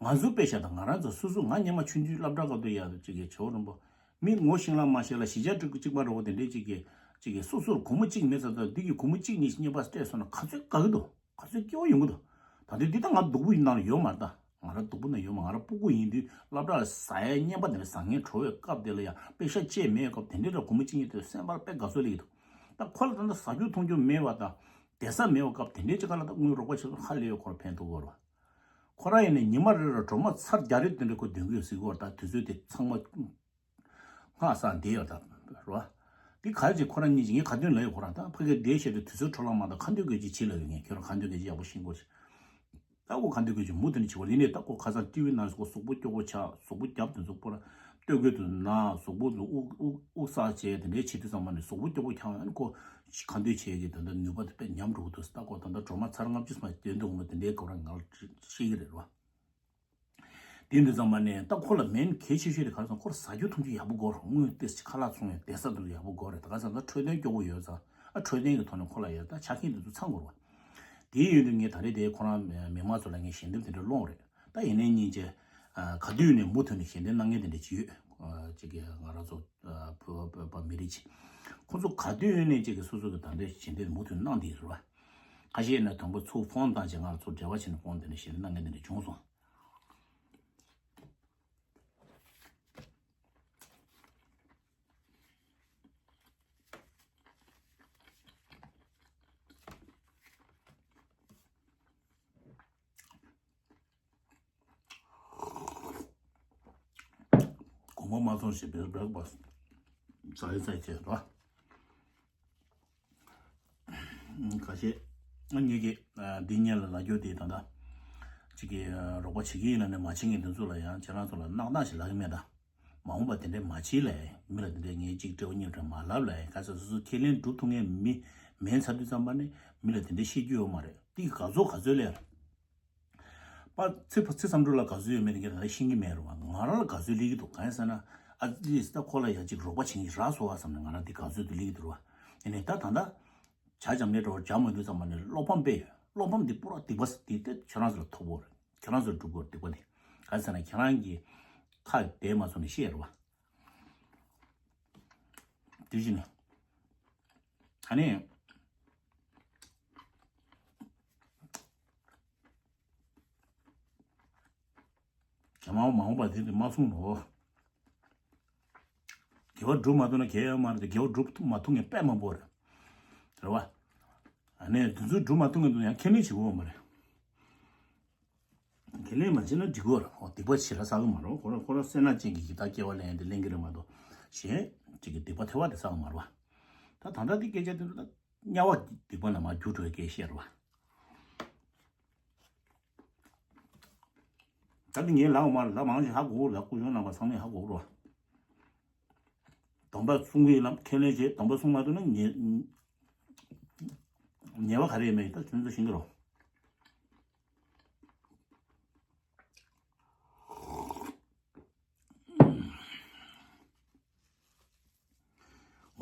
ང་ཚོའི་པེ་ཤ་དང་ང་རང་ཚོ་སོ་སོ་ང་སྔོན་མ་ཆུང་ཆུང་སློབ་གྲྭ་སྐབས་དུ་ཡ་ཅིག་གི་བྱེད་པོ་རིན་པོ། མི་ངོ་ཤེས་ལ་མ་ཤེས་ལ་གཞིས་ཆགས་གཅིག་པ་རེད་བ། དེ་འདྲའི་ཅིག་གི་ཅིག་གི་སོ་སོར་སྒོར་མོ་གཅིག་མེད་ཙང་ད་འདི་གི་སྒོར་མོ་གཅིག་གཉིས་རྙེད་པ་སྤྲད་སོང་ན་ག་ཚོད་དགའ་གི་འདུག་ག་ཚོད་སྐྱིད་པོ་ཡོང་གི་འདུག་ད་དུང་འདི་ད་ང་སྡུག་པོ་ཡིན་ནང་ལ་ཡོད་མ་རེད། ད་ང་རང་སྡུག་པོ་ནང་ཡོད་མ། ང་རང་སྤུ་གུ་ཡིན་དུས་སློབ་གྲྭ་ལ་ཟ་ཡ་རྙེད་པ་དེ་འདྲ་ཟ་མཁན་བྲོ་བའི་སྐབས་དེ་ལ་ཡ་པེ་ཤ་སྤྲད་མེད་སྐབས་དེ་འདྲའི་ལ་སྒོར་མོ་གཅིག་གཉིས་དེ་སེམས་པར་དཔེ་དགའ་ཚོར་སླེབས་ཀྱི་འདུག་ད་ཁོ་ལ་ད་ལྟ་ཟ་རྒྱུ་འཐུང་རྒྱུ་མེད་པ་དང་བསྡད་ས་མེད་པ་སྐབས་དེ་འདྲའི་ཅིག་ག་ལ་ད་དངུལ་རོགས་པ་བྱེད་སོང་ཧ་ལས་ཡོད། ཁོ་ར་ཕན་ཐོགས་གོ་ར། ཁོ་རང་ཡིན་ནའི་ཉི་མ་རེ་རེར་སྒྲོལ་མ་ཚར་བརྒྱ་རེ་དེ་འདྲ་ཁོ་འདོན་གྱི་ཡོད་ཟེར་གི་ཡོད་རེད། ད་དུས་ཚོད་དེ་ཚང་མ་སྔ་ས་བསྡད་ཡོད་ད་རེད་བ། དེ་ག་ཅིག་ཁོ་རང་གཉིས་ཀྱིས་ངས་ག་དུས་ལབ་ཡོད་ཁོ་རང་ད་ཕ་གིར་བསྡད་བཤད་དུས་དུས་ཚོད་འཕྲོ་བརླག་མ་གཏོགས་ཁ་འདོན་དགོས་ཀྱི་བྱེད་ལབ་ཡོད། ངས་ཁྱོད་རང་ཁ་འདོན་དགོས་ཀྱི་ཡག་པོ་ཤེས་དགོས་ཤིག་ད་ཁོ་ག་འདི་དགོས་ཀྱི་མུ་མཐུད་ནས་བྱེད་པ་ལས་ནས་ད་ཁོ་ཁ་སང་ཊི་ཝི་ནང་ཁོ་གཟུགས་པོ་སྐྱོ་པོ་ཆགས། གཟུགས་པོ་རྒྱབ་དེ་ཚོ་པོ་ར་ལྟོ་གོས་དེ་ན་གཟུགས་པོ་དེ་དབུགས་དབུགས་དབུགས་བསགས་བྱས་དེ་འདྲའི་བྱེད་དུས་ཙམ་པ་ནས་གཟུགས་པོ་སྐྱོ་པོ་ཆགས་ཡང་ཁོ་ཁ་འདོན་བྱེད་ཀྱི་དེ་འདྲ་ནུས་པ་དེ་དཔེ་ཉམས་འགྲོ་གི་འདུག་ད་ཁོ་ད་ལྟ་སྒྲོལ་མ་ཚར་ལྔ་བཅུ་ཙམ་འདོན་འདུག་མོ་དེ་འདྲའི་སྐོར་ང་ལ་ཤེས་ཀྱི་རེད་བ། དེ་འདི་ཙམ་པ་ནས་ད་ཁོ་ལ་མེན་གལ་ཆེ་ཤོས་དེ་ག་རེ་ཟེར་ན་ཁོར་ཟ་རྒྱུ་འཐུང་རྒྱུ་ཡག་པོ་དགོས་རེད། དངུལ་ཏོག་ཙམ་ཁ་ལག་ཚོང་ཡང་བསྡད་ས་དེ་ཚོ་ཡག་པོ་དགོས་རེད། ད་ག་ཟེར་ན་འཕྲོད་བསྟེན་སྐྱོ་པོ་ཡོད་ཙང་ཨ་འཕྲོད་བསྟེན་གྱི་ཐོག་ནས་ཁོ་ལ་ཡ་ད་ཆ་རྐྱེན་དེ་ཚོ་ཚང་དགོས་རེད་བ། དེ་ཡོད་དུས་ངས་ད་རེས་དེ་ཁོ་རང་མི་མང་ཚོ་ལ་ངས་ཞལ་འདེབས་དེ་འདྲ་སློང་རེད། ད་ཡིན་ནའི་སྙིང་རྗེ། ག་དུས་ནས་མུ་མཐུད་ནས་ཞལ་འདེབས་གནང་མཁན་དེ་འདྲ་ཅིག་ཡོད། ཅིག་གི་ང་རང་ཚོ་བོད་བོད་པ་མི་རིགས་ཅིག་ཁོ་ཚོ་ག་དུས་ནས་ཅིག་གི་སོ་སོ་གི་ད་ལྟའི་ཞལ་འདེབས་མུ་མཐུད་གནང་བསྡད་ཡོད་རེད་བ། ཁ་ཤས་ནས་དང་པོ་ཚུར་ཕོན་བཏང་བྱས་ང་ཚོ་འབྲེལ་བ་བྱས་ནས་ཕོན་དེ་ནས་ཞལ་འདེབས་གནང་མཁན་དེ་འདྲ་བྱུང་སོང་། དགོངས་པ་མ་ཚོམས་ཤིག་བེར་བེར་བ་ཟ་ཡི་ཟ་ཡི་བྱས་རོ། ཁ་ཤས་ང་གཉིས་ཀྱིས་འདི་སྔོན་ལ་ལབ་རྒྱུ་དེ་ད་ལྟ་གཅིག་གིས་རོགས་པ་བྱེད་ཀྱི་ཡིན་ལབ་ནས་མ་བྱེད་མཁན་དེ་ཚོ་ལ་ཡང་ཁྱེད་རང་ཚོ་ལ་གནག་གནག་ཞིག་ལབ་ཀྱི་མེད་ད། མ་འོངས་པ་དེ་འདྲའི་མ་བྱེད་ལབ་ཡིན། མི་ལ་དེ་འདྲའི་ངས་གཅིག་སྤྲེའུ་གཉིས་སྤྲེའུ་མ་ལབ་ལབ་ཡིན། ག་ཚོད་སོ་སོ་ཁས་ལེན་སྒྲུབ་ཐུབ་མཁན་མི་མིན་ཚར་དུས་ཙམ་པ་ནས་མི་ལ་དེ་འདྲའི་བཤད་རྒྱུ་ཡོད་མ་རེད། དེ་ག་ཚོད་ག་ཚོད་ལས་རེད། པ་ཚེ་ཕ་ཚེ་བསམ་གྲུབ་ལ་དགའ་ཚོད་ཡོད་མེད་དེ་ག་ད་ཤེས་ཀྱི་མེད་རུང་བ། ང་རང་ལ་དགའ་ཚོད་སླེབས་ཀྱི་འདུག་གང་ཡིན་ཟེར་ན་ཨ་ཙི་ད་ཁོ་ལ་ཡ་གཅིག་རོགས་པ་བྱེད་ཀྱི་རག་སོང་བ་བསམ་ནས་ང་རང་འདི་དགའ་ཚོད་དུ་སླེབས་ཀྱི་འདུག་རུང་བ། ཡིན་ནའི་ད་ད་ལྟ་བྱ་འཇམ་ལས་འགྲོ་བར་བྱ་མ་འདུག་ཙམ་པ་ནས་བློ་ཕམ་དཔེ་ཡོད། བློ་ཕམ་འདི་པུ་ར་སྡིག་པ་འདི་དེ་ཁྱེད་རང་ཚོ་ལ་ཐོབ་ཡོད་རེད། ཁྱེད་རང་ཚོ་ལ་སྒྲུབ་དགོས་རེད་སྡིག་པ་འདི། གང་ཡིན་ཟེར་ན་ཁྱེད་རང་གི་ཁ་བདེ་མ་སོང་ནས་བཤད་རུང་བ། དེ་བཞིན་ཨ་ནི། དགེ་བ་མ་འོངས་པ་དེ་དེ་མ་གསུངས་ནོ། དགེ་བ་སྒྲུབ་མ་ཐུབ་ན་དགེ་བ་མ་རེད་དེ་དགེ་བ་སྒྲུབ་ཐུབ་མ་ཐུབ་མཁན་དཔེ་མང་པོ་རེད། རེད་བ། ཨ་ནི་དེ་ཚོ་སྒྲུབ་མ་ཐུབ་མཁན་དེ་ཡང་ཁས་ལེན་བྱེད་དགོས་མ་རེད། ཁས་ལེན་མ་བྱེད་ན་འགྲིག་གི་རེད། ཨོ་སྡིག་པ་ཞེ་དྲག་བསགས་གི་མ་རེད། ཁོ་རང་ཁོ་རང་སེར་སྣ་ཅན་གྱི་ཡི་དྭགས་སྐྱེ་བ་ལེན་ཡ་དེ་ལེན་གི་རེད་མ་གཏོགས་གཞན་ཅིག་གི་སྡིག་པ་ཐེ་བ་དེ་བསགས་གི་མ་རེད་བ། ད་ད་ལྟ་དེ་སྐད་ཆ་དེ་ཚོ་ད་དམྱལ་བ་སྡིག་པ་ལ་མར་འགྱུར་འགྲོ་ཡ་སྐད་བཤད་རེད་བ། ད་ནི་ངའི་ལག་མ་ལ་མང་ཞིག་ཧ་གོ་ལ་སྐུ་གཞོན་རྣམ་པ་ཚང་མས་ཧ་གོ་རོ། སྡོམ་པ་སྲུང་གི་ལམ་ཁས་ལེན་བྱེད། སྡོམ་པ་སྲུང་མ་ཐུབ་ན་ཉེས་ཉེས་པ་ག་རེ་ཡོད་མེད་ད་ཁྱོད་ཚོ་ཤེས་ཀྱི་རོ།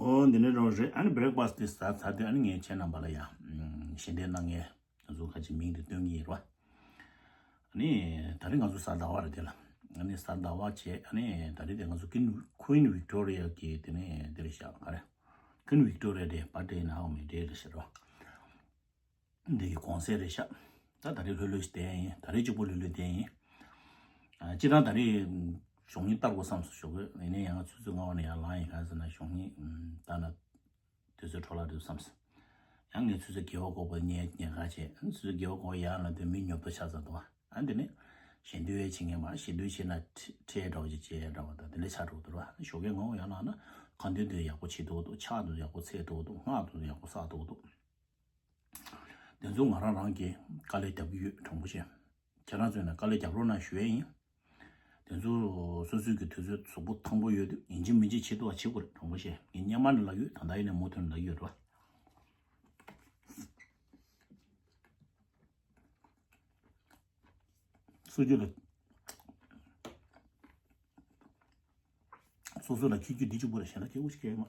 ཨོ་འདི་ནས་རོ་རེད། ཨ་ནི་བྷེ་རེག་ཕ་སི་ཊི་དེ་ཟ་ཚར་དུས་ཨ་ནི་ངས་ཁྱེད་རྣམ་པ་ལ་ཡང་ཞལ་འདེབས་གནང་མཁན་ང་ཚོ་ཁ་ཅིག་མིང་དེ་སྟོན་གྱི་ཡིན་རོ། ཨ་ནི་ད་རེས་ང་ཚོ་གཟའ་ཟླ་བ་རེད་དེ་ལ། ཨ་ནི་གཟའ་ཟླ་བ་བྱས་ཨ་ནི་ད་རེས་དེ་ང་ཚོ་ཀུན་ཀུན་ཝིག་ཏོ་རི་ཡ་གི་དེ་ནས་དེ་རེད་ཤག་ག་རེ། ཀུན་ཝིག་ཏོ་རི་ཡ་ཌེ་བར་ཌེ་ཡིན་ནའང་མི་ཌེ་རེད་ཤག་རོ། འདི་གི་གོང་ཚད་རེད་ཤག་ད་ད་རེས་ལྷོད་ལྷོད་ཞིག་བསྡད་ཡིན། ད་རེས་གཅིག་པོ་ལྷོད་ལྷོད་བསྡད་ཡིན། ཨ་སྤྱིར་བཏང་ད་རེས་ཞོགས་ཉིན་བསྟར་དགོས་བསམ་སོང་ཞོགས་ཀས། ཡིན་ནའི་ཡང་ང་ཆུ་ཚོད་ལྔ་པ་ནས་ཡར་ལངས་ཡིན། ག་ཟེར་ན་ཞོགས་ཉིན་ཨམ་བསྟར་ན་དུས་ཚོད་འཕྲོ་བརླག་འགྲོ་བསམ་སོང་། ཡང་ངས་ཆུ་ཚོད་བརྒྱད་པ་འགོར་བ་ཉལ་ཉལ་ཁ་བྱས། ཆུ་ཚོད་བརྒྱད་པ་འགོར་ཡར་ལངས་དུས་མི་ཉོབ་ཏོ་ཆགས་ཚར་འདུག་ཨ་འདི་ནས་ཞལ་འདོན་བྱེད་མཁན་མ་ཞལ་འདོན་བྱེད་ན་ཁྲི་ཁྲི་འདྲ་བོ་ཅིག་བྱེད་འདྲ་བ་དང་དེ་འདྲ་ཆགས་འགྲོ་འདུག་ར། ཞོགས་ཀས་ངོ་ཡར་ལངས་ན་ཁ་འདོན་དུ་ཡག་པོ་བྱེད་འདུག་འདུག་ཕྱག་འདུག་ཡག་པོ་འཚལ་འདུག་འདུག་སྔགས་འདུག་ཡག་པོ་བསགས་འདུག་འདུག་དེ་ཚོ་ང་རང་རང་གིས་དཀའ་ལས་རྒྱབ་ཀྱི་ཡོད། དྲང་པོ་བཤད། ཁྱེད་རང་ཚོས་ནས་དཀའ་ལས་རྒྱབ་རོགས་གནང་ཞུ་ཡས་ཡིན། དེ་ཚོ་སོ་སོའི་གི་དུས་ཚོད་གཟུགས་པོ་ཐང་པོ་ཡོད་དུས་ཡིན་གཅིག་མིན་གཅིག་བྱེད་ཐུབ་པ་བྱེད་དགོས་རེད། དྲང་པོ་བཤད། ངས་སྔོན་མ་ནས་ལབ་ཡོད། ད་ལྟ་ཡིན་ནས་མུ་མཐུད་ནས་ལབ་ཡོད་རེད་བ། སྲོལ་རྒྱུན་ལ། སོ་སོ་ལ་ཁྱད་ཆོས་འདི་གཅིག་པུ་རེད། གཞན་ལ་སྐྱེ་བོ་ཞིག་སྐྱེ་མ།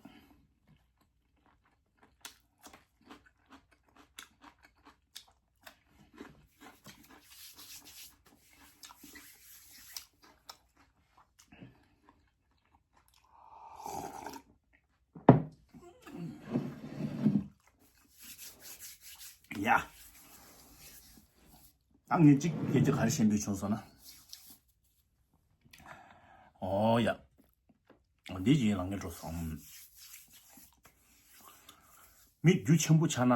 ཡ། ད་ངས་གཅིག་སྐད་ཆ་ག་རེ་ཞུ་འདོད་བྱུང་སོང་ན། ཨོ་ཡ། འདི་ཡིན་ལ་ངས་འགྲོ་སོང་། མི་རྒྱུ་ཆེན་པོ་ཆགས་ན་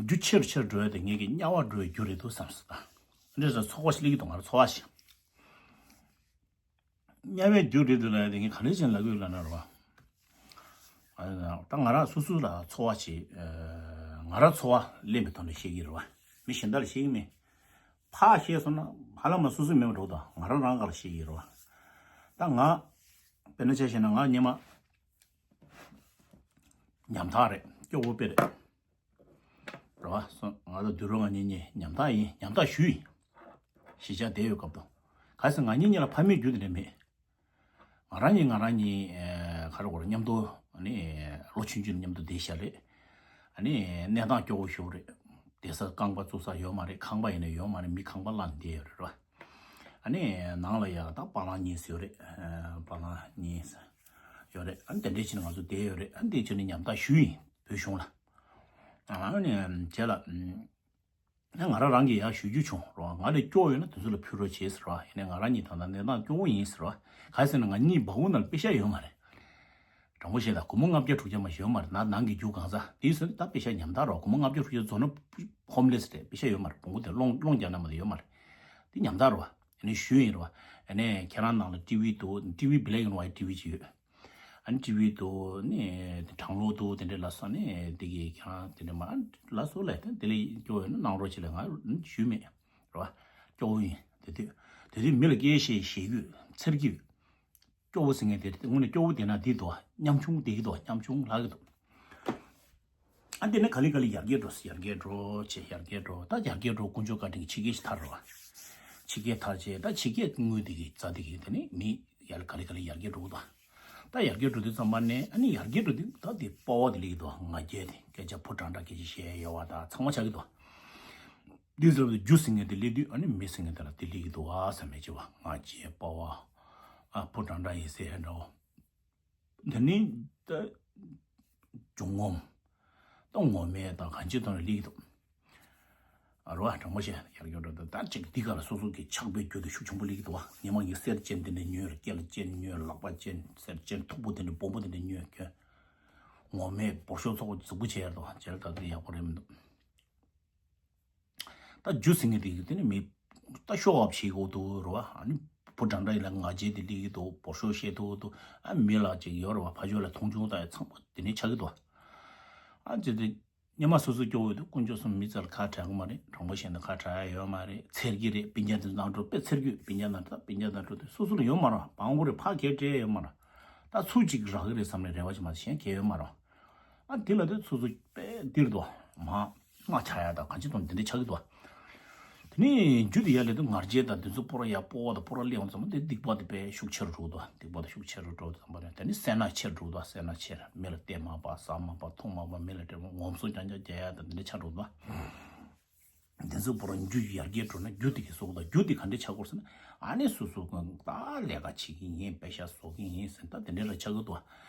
རྒྱུ་ཆེར་ཆེར་འགྲོ་ཡ་དེ་ངེད་ཀྱི་དམྱལ་བ་འགྲོ་བའི་རྒྱུ་རེད་འདུག་བསམ་སོང་། འདི་ཚོ་ཚོར་བ་ཞིག་སླེབས་ཀྱི་འདུག་ང་རང་ཚོར་བ་ཞིག་དམྱལ་བའི་རྒྱུ་རེད་འདུག་ལབ་ཡ་དེ་ངས་ག་འདྲ་བྱས་ནས་ལབ་ཀྱི་ཡོད་ལབ་ན་རོ། ད་ང་རང་སོ་སོ་ལ་ཚོར་བ་ཞིག་ང་རང་ཚོར་བ་ལེན་པའི་ཐོག་ནས་བཤད་ཀྱི་རེད་བ། མི་གཞན་དག་ལ་བཤད་ཀྱི་མེད། ཕར་བཤད་སོང་ན་ཧ་ལམ་སོ་སོ་མེད་པ་འགྲོ་དང་ང་རང་རང་ག་ལ་བཤད་ཀྱི་རེད་བ། ད་ང་དཔེར་ན་ཆ་བཞག་ན་ང་སྔོན་མ་ཉམ་ཐག་རེད། སྐྱོ་བོ་དཔེ་རེད། རེད་བ། སོ་ང་ཚོ་དུད་འགྲོ་ང་གཉིས་གཉིས་ཉམ་ཐག་ཡིན། ཉམ་ཐག་ཞུ་ཡིན། གཞིས་ཆགས་བསྡད་ཡོད་སྐབས་དུ། གལ་སྲིད་ང་གཉིས་གཉིས་ལ་ཕ་མེས་རྒྱུ་དེ་འདྲ་མེད། ང་རང་གཉིས་ང་རང་གཉིས་ཨེ་ག་རེ་གོ་རེ་མཉམ་དུ་ཨ་ནི་ལོ་ཆུང་ཆུང་ནས་མཉམ་དུ་བསྡད་ཤག་རེད། ཨ་ནི་གནས་སྟངས་སྐྱོ་བོ་ཞིག་རེད། བསྡད་ས་རྐང་པ་བཙུགས་ས་ཡོད་མ་རེད། ཁང་པ་ཡིན་ན་ཡོད་མ་རེད། མི་ཁང་པ་བླངས་བསྡད་ཡོད་རེད་ར། ཨ་ནི་ནང་ལ་ཡ་ད་པ་ལང་གཉིས་ཡོད་རེད། ཨ་པ་ལང་གཉིས་ཡོད་རེད། ཨ་ནི་དེ་འདྲས་བྱས་ནས་ང་ཚོ་བསྡད་ཡོད་རེད། ཨ་ནི་དེ་བྱས་ནས་ཉམ་ཐག་ཞུས་ཡིན་བོད་གཞུང་ལ། ཨ་ནི་རྗེས་ལ་ཨ་ང་རང་རང་གིས་ཡར་ཞུ་རྒྱུ་བྱུང་རོ། ང་ལས་སྐྱོ་ཡོད་ན་དེ་ཚོ་ལ་ཕུལ་རོགས་བྱེད་ཟེར་བ། ཡིན་ནའི་ང་རང་གཉིས་ད་ལྟ་གནས་སྟངས་སྐྱོ་བོ་ཡིན་ཟེར་བ། ག་རེ་ཟེར་ན་ང་གཉིས་སྦ་ཁུག་ནང་ལ་པེ་ཤག་ཡོད་མ་རེད། དྲང་པོ་བཤད་ད་སྒོར་མོ་ལྔ་བརྒྱ་དྲུག་བརྒྱ་མ་ཞིག་ཡོད་མ་རེད། ན་ནང་གི་རྒྱུ་གང་ཟག་དེའི་སོན་ད་པེ་ཤག་ཉམ་ཐག་རོ། སྒོར་མོ་ལྔ་བརྒྱ་དྲུག་བརྒྱ་རྫོགས་ན་ཧོམ་ལེ་སི་རེད། པེ་ཤག་ཡོད་མ་རེད། བོང་གུ་དེ་སློང་སློང་རྒྱག་ན་མ་དེ་ཡོད་མ་རེད། དེ་ཉམ་ཐག་རོ། ཡིན་ནའི་ཞུ་ཡིན་རོ། ཡིན་ནའི་ཁྱེད་རང་ནང་ལ་ཊི་ཝི་འདུག་ཊི་ཝི་བི་ལེག་ཨེན་ཝའེ་ཊི་ཊི་ཝི་ཅིག་ཡོད། ཨ་ནི་ཊི་ཝི་འདུག་ནི་གྲང་གློག་འདུག་དེ་འདྲས་ལ་སོགས་ནི་དེ་གི་ཁྱེད་རང་དེ་འདྲས་མ་ལ་སོགས་ལས་དེ་དེ་ལས་སྐྱོ་བོ་ཡོད་ན་གནང་རོགས་བྱེད་ལ་ང་ཞུས་མེད་རེད་བ། སྐྱོ་བོ་ཡིན་དེ་དུས། དེ་དུས་མི་ལ་སྐད་བཤད་ཤེས་རྒྱུ་འཚེར་གྱི་ཡོད། སྐྱོ་བོ་ཟེར་མཁན་དེ་དངོས་གནས་སྐྱོ་བོ་དེ་ན་འདི་འདུག་ཉམ་ཆུང་བསྡད་ཀྱི་འདུག་ཉམ་ཆུང་ལྷག་གི་འདུག་ཨ་འདི་ནས་ག་ལེ་ག་ལེ་ཡར་རྒྱས་འགྲོ་ཡར་རྒྱས་འགྲོ་བྱས་ཡར་རྒྱས་འགྲོ། ད་ཡར་རྒྱས་འགྲོ་དཀོན་མཆོག་བཀའ་དྲིན་གྱིས་ཕྱི་རྒྱལ་ཞིག་ཐར་རེད་བ། ཕྱི་རྒྱལ་ཐར་བྱས་ད་ཕྱི་རྒྱལ་དངུལ་དེ་གི་རྩ་དེ་གི་དེ་ནས་མི་ཡར་ག་ལེ་ག་ལེ་ཡར་རྒྱས་འགྲོ་གི་འདུག་ད་ཡར་རྒྱས་འགྲོ་དུས་ཙམ་པ་ནས་ཨ་ནི་ཡར་རྒྱས་འགྲོ་དུས་ད་དེ་སྤོབས་པ་དེ་སླེབས་ཀྱི་འདུག་ང་རྒྱལ་དེ་སྐད་ཆ་ཕོ་འདྲ་འདྲ་སྐད་ཆ་བཤད་ཡོད་བ་ད་ཚང་མ་ཆགས་ཀྱི་འདུག་འདི་ཟེར་བ་རྒྱུ་ཟེར་མཁན་དེ་སླེབས་དུས་ཨ་ནི་མི་ཟེར་མཁན་དེ་ལ་དེ་སླེབས་ཀྱི་འདུག་ཨ་བསམ་མེད་ཅེས་བ། ང་རྒྱལ་སྤོབས་པ་ཨ་ཕོ་འདྲ་འདྲ་ཡིན་ཟེར་འདྲ་བོ། འདི་ནི་ད་འབྱུང་ངོམ། ད་ངོ་མས་དང་གང་ཅི་དང་ལ་སླེབས་ཀྱི་འདུག་ཨ་རོ་ཨ་དྲང་པོ་བཤད་ཡར་རྒྱས་འགྲོ་ད་ད་ཅིག་འདི་ག་ལ་སོ་སོ་གི་ཆགས་པའི་རྒྱུ་དེ་ཤུགས་ཆེན་པོ་སླེབས་ཀྱི་འདུག་བ། ཉི་མ་ངའི་གསེར་ཅན་དེ་འདྲ་ཉོས་ར་སྐེ་ལ་ཅན་ཉོས་ལག་པ་ཅན་གསེར་ཅན་མཐུག་པོ་དེ་འདྲ་སྦོམ་པོ་དེ་འདྲ་ཉོས་ཁྱོད། ངོ་མས་འབོར་ཤོག་ཚོགས་རྫིག་པོ་བྱས་ཡར་དུ་བྱས་ད་དེ་ཡག་པོ་རེད་མི་འདུག་ད་རྒྱུ་ཟེར་མཁན་དེ་དེ་ནི་མི་ད་ཤོ་ཨོཕ་བྱེད་དགོས་འདུག་རེད་བ། ཨ་ནི་བུ་འདྲ་འདྲ་ཡིན་ལ་ང་རྒྱལ་དེ་སླེབས་ཀྱི་འདུག་འབོར་ཤོག་བཤད་ཐུབ་འདུག་ཨ་མི་ལ་ཅིག་ཡོད་རེད་བ། ཕ་ཆོས་ལ་མཐོང་ཆུང་ད་ཚང་མ་དེ་ནས་ཆགས་ཀྱི་འདུག་ཨ་ཅེ་དེ་ ཉི་མ་སོ་སོ་སྐྱོ་བོ་དུས་དཀོན་མཆོག་གསུམ་མི་ཚེ་ལ་ཁ་བྲལ་གི་མ་རེད། དྲང་པོ་བཤད་ན་ཁ་བྲལ་ཡ་ཡོད་མ་རེད། ཚེར་གི་རེད། སྤུན་ཀྱག་དེ་ནང་འགྲོ་དཔེ་ཚེར་གི་སྤུན་ཀྱག་ནང་ད་སྤུན་ཀྱག་ནང་འགྲོ་དུས་སོ་སོ་ལ་ཡོད་མ་རེད། བང་བུ་རེད། ཕ་གས་སྤྲད་ཡོད་མ་རེད། ད་ཚུར་ཅིག་རག་གི་རེད་བསམ་ནས་རེ་བ་ཅིག་མ་གཏོགས་གཞན་གས་ཡོད་མ་རེད། ཨ་དེ་ལ་དུས་སོ་སོ་དཔེ་འདིར་དུ་མ་མ་ཆགས་ཡ་ད་གང་ཅི་དང་དེ་འདྲ་ཆགས་གི་འདུག་དེ་ནས་རྒྱུ་དེ་ཡར་སླེབས་དུས་ང་རྒྱལ་དང་དེ་ཚོ་སྤོ་ར་ཡར་སྤོ་བ་དང་སྤོ་ར་སླེབས་ཡོང་ཙམ་པ་དེ་སྡིག་པ་དེ་དཔེ་ཤུགས་ཆེ་རུ་འགྲོ་གི་འདུག་སྡིག་པ་དེ་ཤུགས་ཆེ་རུ་འགྲོ་དུས་ཙམ་པ་ནས་དེ་ནས་སེར་སྣ་ཆེ་རུ་འགྲོ་གི་འདུག་སེར་སྣ་ཆེ་རུ། མི་ལ་བལྟས་མ་པ་ཟ་མ་པ་འཐུང་མ་པ། མི་ལ་སྤྲད་མ་ངོམ་སོ་རྐྱང་རྐྱང་རྒྱག་ཡ་དང་དེ་འདྲ་ཆགས་འགྲོ་གི་འདུག་དེ་ཚོ་སྤོ་ར་རྒྱུ་ཡར་རྒྱས་འགྲོ་ན་རྒྱུ་དེ་གི་སོགས་དང་རྒྱུ་དེ་ག་འདྲ་ཆགས་དགོས་ཟེར་ན། ཨ་ནི་སོ་སོ་གང་ད་ལས་ཀ་བྱེད་ཀྱི་ཡིན། པེ་ཤ་བཟོ་གི་ཡིན་ཟེར་ད་དེ་འདྲ་ལ་ཆགས་གི་འདུག་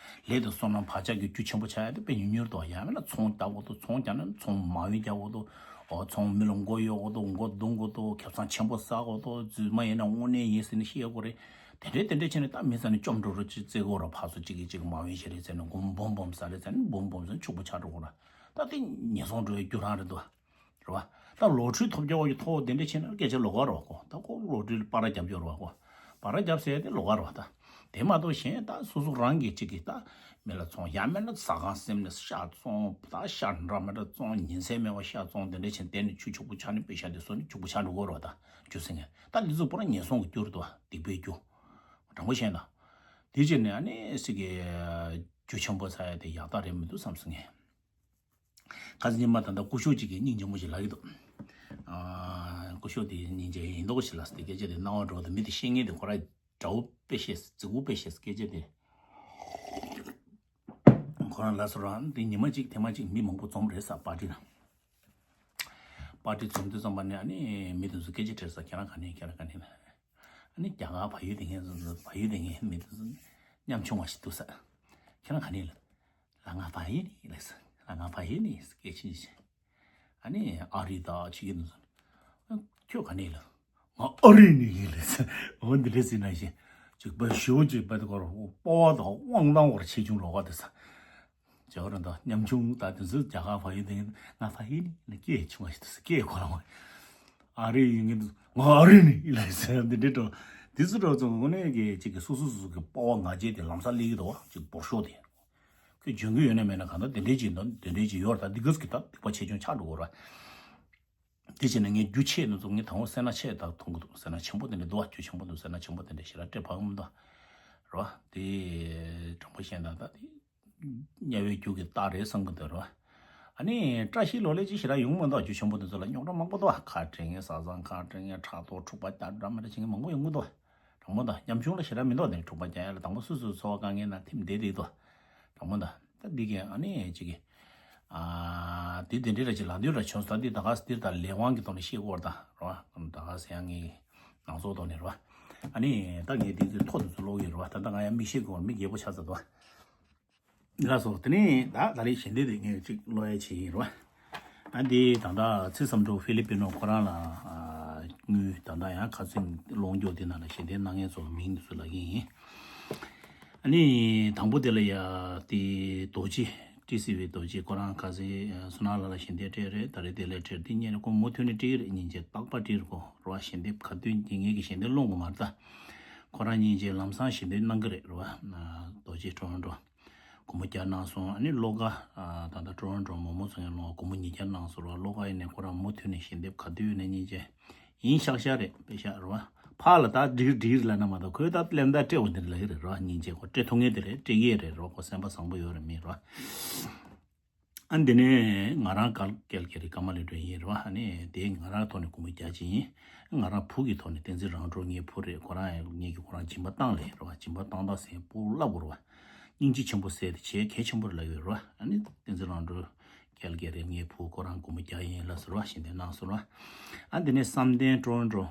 ལས་དང་བསོད་ནམས་བག་ཆགས་ཀྱི་རྒྱུ་ཆེན་པོ་ཆགས་ཡ་དེ་དཔེ་ཉུང་ཉུང་རེད་འདུག་ཡང་མིན་ན་ཚོང་རྒྱག་དགོས་འདུག་ཚོང་རྒྱག་ན་ཚོང་མ་འོས་རྒྱག་དགོས་འདུག་འོ་ཚོང་མི་ལ་མགོ་གཡོག་དགོས་འདུག་མགོ་རྡུང་དགོས་འདུག་ཁེ་བཟང་ཆེན་པོ་བསགས་དགོས་འདུག་རྫུན་མ་ཡིན་ན་དངོས་གནས་ཡིན་ཟེར་ནས་བཤད་དགོས་རེད། དེ་འདྲས་དེ་འདྲས་བྱས་ནས་ད་མི་ཚང་ནས་བཅོམ་འགྲོ་རུ་ཅིག་བརྩི་དགོས་ར། ཕར་ཚུར་གཅིག་གིས་གཅིག་མ་འོས་བྱས་རེད་ཟེར་ནས་འབུམ་འབུམ་འབུམ་ཟེར་འཕྱུག་པོ་ཆགས་འགྲོ་གི་ར། ད་དེ་ཉེན་སྲུང་འགྲོ་བའི་རྒྱུ་རང་རེད་འདུག་རེད་བ། ད་ལོ་ཊ་རི་ཐོབ་རྒྱག་པ་གི་ཐོག་དེ་འདྲས་བྱས་ན་སྐད་ཆ་ལོགས་ཀ་རེད་བ་ཁོ། ད་ཁོ་ལོ་ཊ་རི་པར་རྒྱབ་རྒྱུ་རེད་བ་ཁོ། པར་རྒྱབ་ཟེར་དེ་ལོགས་ཀ་རེད་བ། ད་དེ་མ་གཏོགས་གཞན་ད་སོ་སོ་རང་གིས་གཅིག་གིས་ད་མི་ལ་ཚོང་ཡ་མེད་ན་ཟ་ཁང་སེམས་ནས་ཤ་བཙོང་། ད་ཤ་འདྲ་མི་འདྲ་བཙོང་། ཉིན་མཚན་མེད་པར་ཤ་བཙོང་། དེ་འདྲས་བྱས་དེ་ནས་ཆུ་ཕྱུག་པོ་ཆགས་ནས་པེ་ཤ་དེ་བཟོས་ནས་ཕྱུག་པོ་ཆགས་འགྲོ་གི་རེད་བ། ད་རྒྱུ་ཟེར་མཁན་ད་འདི་ཚོ་པུ་ར་ཉེན་སྲུང་གི་རྒྱུ་རེད་འདུག་བ། སྡིག་པའི་རྒྱུ། དྲང་པོ་བཤད་ན། དེ་བྱས་ནས་ཨ་ནི་སྲིད་ཀྱི་རྒྱུ་ཆེན་པོ་ཚ་ཡ་དེ་ཡག་རྟགས་རེད་མི་འདུག་བསམ་སོང་ངས། ཁ་སང་ཉི་མ་ད་ལྟ་སྐུ་ཞབས་གཅིག་གིས་སྙིང་རྗེ་མོ་ཞིག་ལབ་ཀྱི་འདུག་ཨ། སྐུ་ཞབས་དེ་སྙིང་རྗེ་ཡིན་མདོག་ཞིག་ལབ་སྟེ་སྐད་ཆ་དེ་སྣང་བ་འགྲོ་དུས་མི་དེ་ཤེས་མཁན་དེ་ཁོ་ར་དགྲ་བོ་དཔེ་ཤེས། རྫིག་པོ་དཔེ་ཤེས་སྐད་ཆ་དེ། ཁོ་རང་ལ་སོ་རང་དེ་ཉི་མ་གཅིག་ཐེངས་མ་གཅིག་མི་མང་པོ་འཛོམས་རེད་ས་པར་ཊི་ལ། པར་ཊི་འཛོམས་དུས་ཙམ་པ་ནས་ཨ་ནི་མི་དེ་ཚོ་སྐད་ཆ་དྲིས་ས། ཁྱེད་རང་ག་ནས། ཁྱེད་རང་ག་ནས་ལ། ཨ་ནི་རྒྱ་གར་བལ་ཡུལ་དེ་ངས་བལ་ཡུལ་དེ་ངས་མི་དེ་ཚོ་ཉམ་ཆུང་བ་ཞིག་འདུག་ས། ཁྱེད་རང་ག་ནས་ལ། ལ་ང་བལ་ཡུལ་ནས་ལགས་སོ། ལ་ང་བལ་ཡུལ་ནས་སྐད་ཆ་བཤད། ཨ་ནི་ཨ་རི་དང་ཆི་གི་ནས་སོང་། ཁྱོད་ག་ནས་ལ། ང་ཨ་རི་ནས་ཡིན་ལགས་སོ། འོ་འདི་འདྲ་ཟེར་ན་བཞིན་ཅིག་པ་ཞུ་ཅིག་པ་དེ་ཁོ་རང་སྤོབས་པ་དང་དབང་ཐང་བར་ཆེ་ཆུང་ལོགས་ཀ་དེ་ས། ཇོ་ར་འདུག་ཉམ་ཆུང་ད་དེ་ཚོ་རྒྱ་གར་བལ་ཡུལ་དེ་ང་བལ་ཡུལ་ནས་སྐད་ཆུང་བ་ཞིག་ཏུ་སྐད་ཁོ་རང་བ། ཨ་རི་ཡིན་ངེས་འདུག་ང་ཨ་རི་ནས་ཡིན་ལགས་ཟེར་འདི་འདྲའི་འགྲོ། དེ་ཚོ་འགྲོ་ཚོ་དངོས་གནས་ཀྱི་གཅིག་གི་སོ་སོ་སོ་སོ་གི་སྤོབས་པ་ང་རྒྱལ་དེ་ལམ་སང་སླེབས་ཀྱི་འདུག་བ། གཅིག་བོར་ཤོག་དེ། ཁོས་འཇོན་གི་ཡོད་ན་མེད་ན་གང་ལྟར་དེ་འདྲའི་གཅིག་འདུག་དེ་འདྲའི་གཅིག་ཡོད་རེད། ད་འདི་གས་ཀྱི་ད་སྡིག་པ་ཆེ་ཆུང་ཆགས་འགྲོ་གི་རེད། དེ་བྱས་ནས་ངས་རྒྱུ་ཆེ་ནི་ཚོ་ངས་དང་པོ་སེར་སྣ་ཆེ་ད་མཐོང་གི་འདུག་སེར་སྣ་ཆེན་པོ་དེ་འདྲ་འདུག་བ། རྒྱུ་ཆེན་པོ་འདུག་སེར་སྣ་ཆེན་པོ་དེ་འདྲ་ཞེ་དྲག་སྤྲད་ཕངས་མི་འདུག་རེད་བ། དེ་དྲང་པོ་བཤད་ན་ད་དེ་དམྱལ་བའི་རྒྱུ་གི་རྟགས་རེད་བསམ་གི་འདུག་རེད་བ། ཨ་ནི་བཀྲ་ཤིས་ལོ་ལེགས་ཅིག་ཞེ་དྲག་ཡོང་མི་འདུག་རྒྱུ་ཆེན་པོ་དེ་ཚོ་ལ་རྙོག་དྲ་མང་པོ་འདུག་བ། ཁ་བྲལ་མཁན། བཟའ་ཚང་ཁ་བྲལ་མཁན། ཕྲག་དོག་འཁྲུག་པ་རྒྱག་འདྲ་མི་འདྲ་བྱེད་མཁན་མང་པོ་ཡོང་གི་འདུག་བ། དྲང་པོ་ད་ཉམ་ཆུང་ལ་ཞེ་དྲག་མི་འདུག་དེ་འཁྲུག་པ་རྒྱག་ཡ་ལ་དང་པོ་སོ་སོའི་འཚོ་བ་དཀའ་ངལ་ནང་ཐིམ་བསྡད་བསྡད་འདུག་དྲང་མོ་ད་ད་འདི་གས་ཨ་ནི་ཅིག་གི་ཨ་འདི་དེ་འདྲའི་ར་ཅིག་ལབ་འདོད་ར་བྱུང་སོང་། ད་འདི་ད་ག་འདིར་ད་ལས་དབང་གི་ཐོག་ནས་བཤད་དགོས་ར་ད་ར་བ། ད་ག་ཟེར་ཡ་ངའི་ནང་ཚོགས་ཐོག་ནས་ར་བ། ཨ་ནི་ད་ངས་འདི་ཚོའི་ཐོ་དེ་ཚོ་ཀློག་གི་ར་བ། ད་ད་ང་ཡ་མིག་ཤེལ་གོར་མིག་རྒྱལ་པོ་ཆགས་ཚར་འདུག་ལགས་སོ། དེ་ནས་ད་ད་རེས་ཞལ་འདེབས་དེ་ངས་ཅིག་ཀློག་ཡ་བྱེད་ཡིན་རོ། ཨ་འདི་ད་ལྟ་ཚེ་བསམ་གྲུབ་ཧྥི་ལི་པི་ནོ་ཁོ་རང་ལ་ཨ་དངུལ་ད་ལྟ་ཡང་ཁ་སང་ཀློག་མགྱོགས་དེ་ནང་ལ་ཞལ་འདེབས་གནང་མཁན་ཚོ་མིང་དེ་ཚོ་ལབ་ཀྱི་ཡིན། ཨ་ནི་དང་པོ་དེ་ལ་ཡ་དེ་རྡོ་རྗེ་ཏི་སི་ཝི་རྡོ་རྗེ་ཁོ་རང་ཁ་སང་བསོད་ནམས་ལགས་ལ་ཞལ་འདེབས་སྤྲད་རེད། ད་རེས་དེ་ལ་སྤྲད་དེ་ཉིན་རེ་ཁོ་མུ་མཐུད་ནས་སྤྲད་ཀྱི་རེད། སྙིང་རྗེ་རྟག་པར་སྤྲད་རེད་ཁོ་རོ། ཞལ་འདེབས་ག་དུས་ཀྱི་ངེད་ཀྱི་ཞལ་འདེབས་སློང་དགོས་མ་རེད་ད། ཁོ་རང་སྙིང་རྗེ་ལམ་སང་ཞལ་འདེབས་གནང་གི་རེད་རོ། རྡོ་རྗེ་ཀྲོ་རོན་ཀྲོ། སྒོར་མོ་བརྒྱ་གནང་སོང་། ཨ་ནི་བློ་དགའ་ཨ་ད་ལྟ་ཀྲོ་རོན་ཀྲོ་མོ་མོ་ཚོ་ཡང་སྒོར་མོ་ཉིས་བརྒྱ་གནང་སོང་ར། བློ་དགའ་ཡིན་ནས་ཁོ་རང་མུ་མཐུད་ནས་ཞལ་འདེབས་ག་དུས་ཡོད་ནས་སྙིང་རྗེ་ཡིན་ཤག་ཤག་རེད་པེ་ཤག་ར། ཕ་ལ་ད་འགྲིག་འགྲིག་ལབ་ན་མ་གཏོགས་ཁོས་ད་ལན་ད་སྤྲད་འོ་འདིར་ལ་ཡི་རེད་ར། སྙིང་རྗེ་ཁོ་སྤྲད་ཐུབ་ངེས་དེ་རེད། སྤྲད་ཀྱི་རེད་ར། ཁོ་སེམས་པ་བཟང་པོ་ཡོད་རེད་མི་ར། ཨ་འདི་ནས་ང་རང་ཀལ་ཀལ་གྱི་རེད། ཀ་མ་ལེ་ཀྲོ་ཡིན་ར། ཨ་ནི་དེ་ང་རང་ཐོག་ནས་སྒོར་མོ་བརྒྱ་ཅིག་ཡིན། ང་རང་བུ་གི་ཐོག་ནས་བསྟན་འཛིན་རང་གྲོལ་ངའི་བུ་རེད། ཁོ་རང་ངེད་ཀྱི་ཁོ་རང་སྦྱིན་པ་བཏང་ལེ་ར། སྦྱིན་པ་བཏང་ད་སེ་སྤུ་བླ་བོར་བ། སྙིང་རྗེ་ཆེན་པོ་བསད་དེ་བྱས་གལ་ཆེན་པོར་ལབ་ཡོད་ར། ཨ་ནི་བསྟན་འཛིན་རང་གྲོལ་ཀལ་གྱི་རེད། ངའི་བུ་ཁོ་རང་སྒོར་མོ་བརྒྱ་ཡིན་ལ་ཟེར་བ་ཞིག་འདེབས་གནང་སོང་ར། ཨ་འདི་ནས་བསམ་གཏན་ཀྲོ་རོན་ཀྲོ་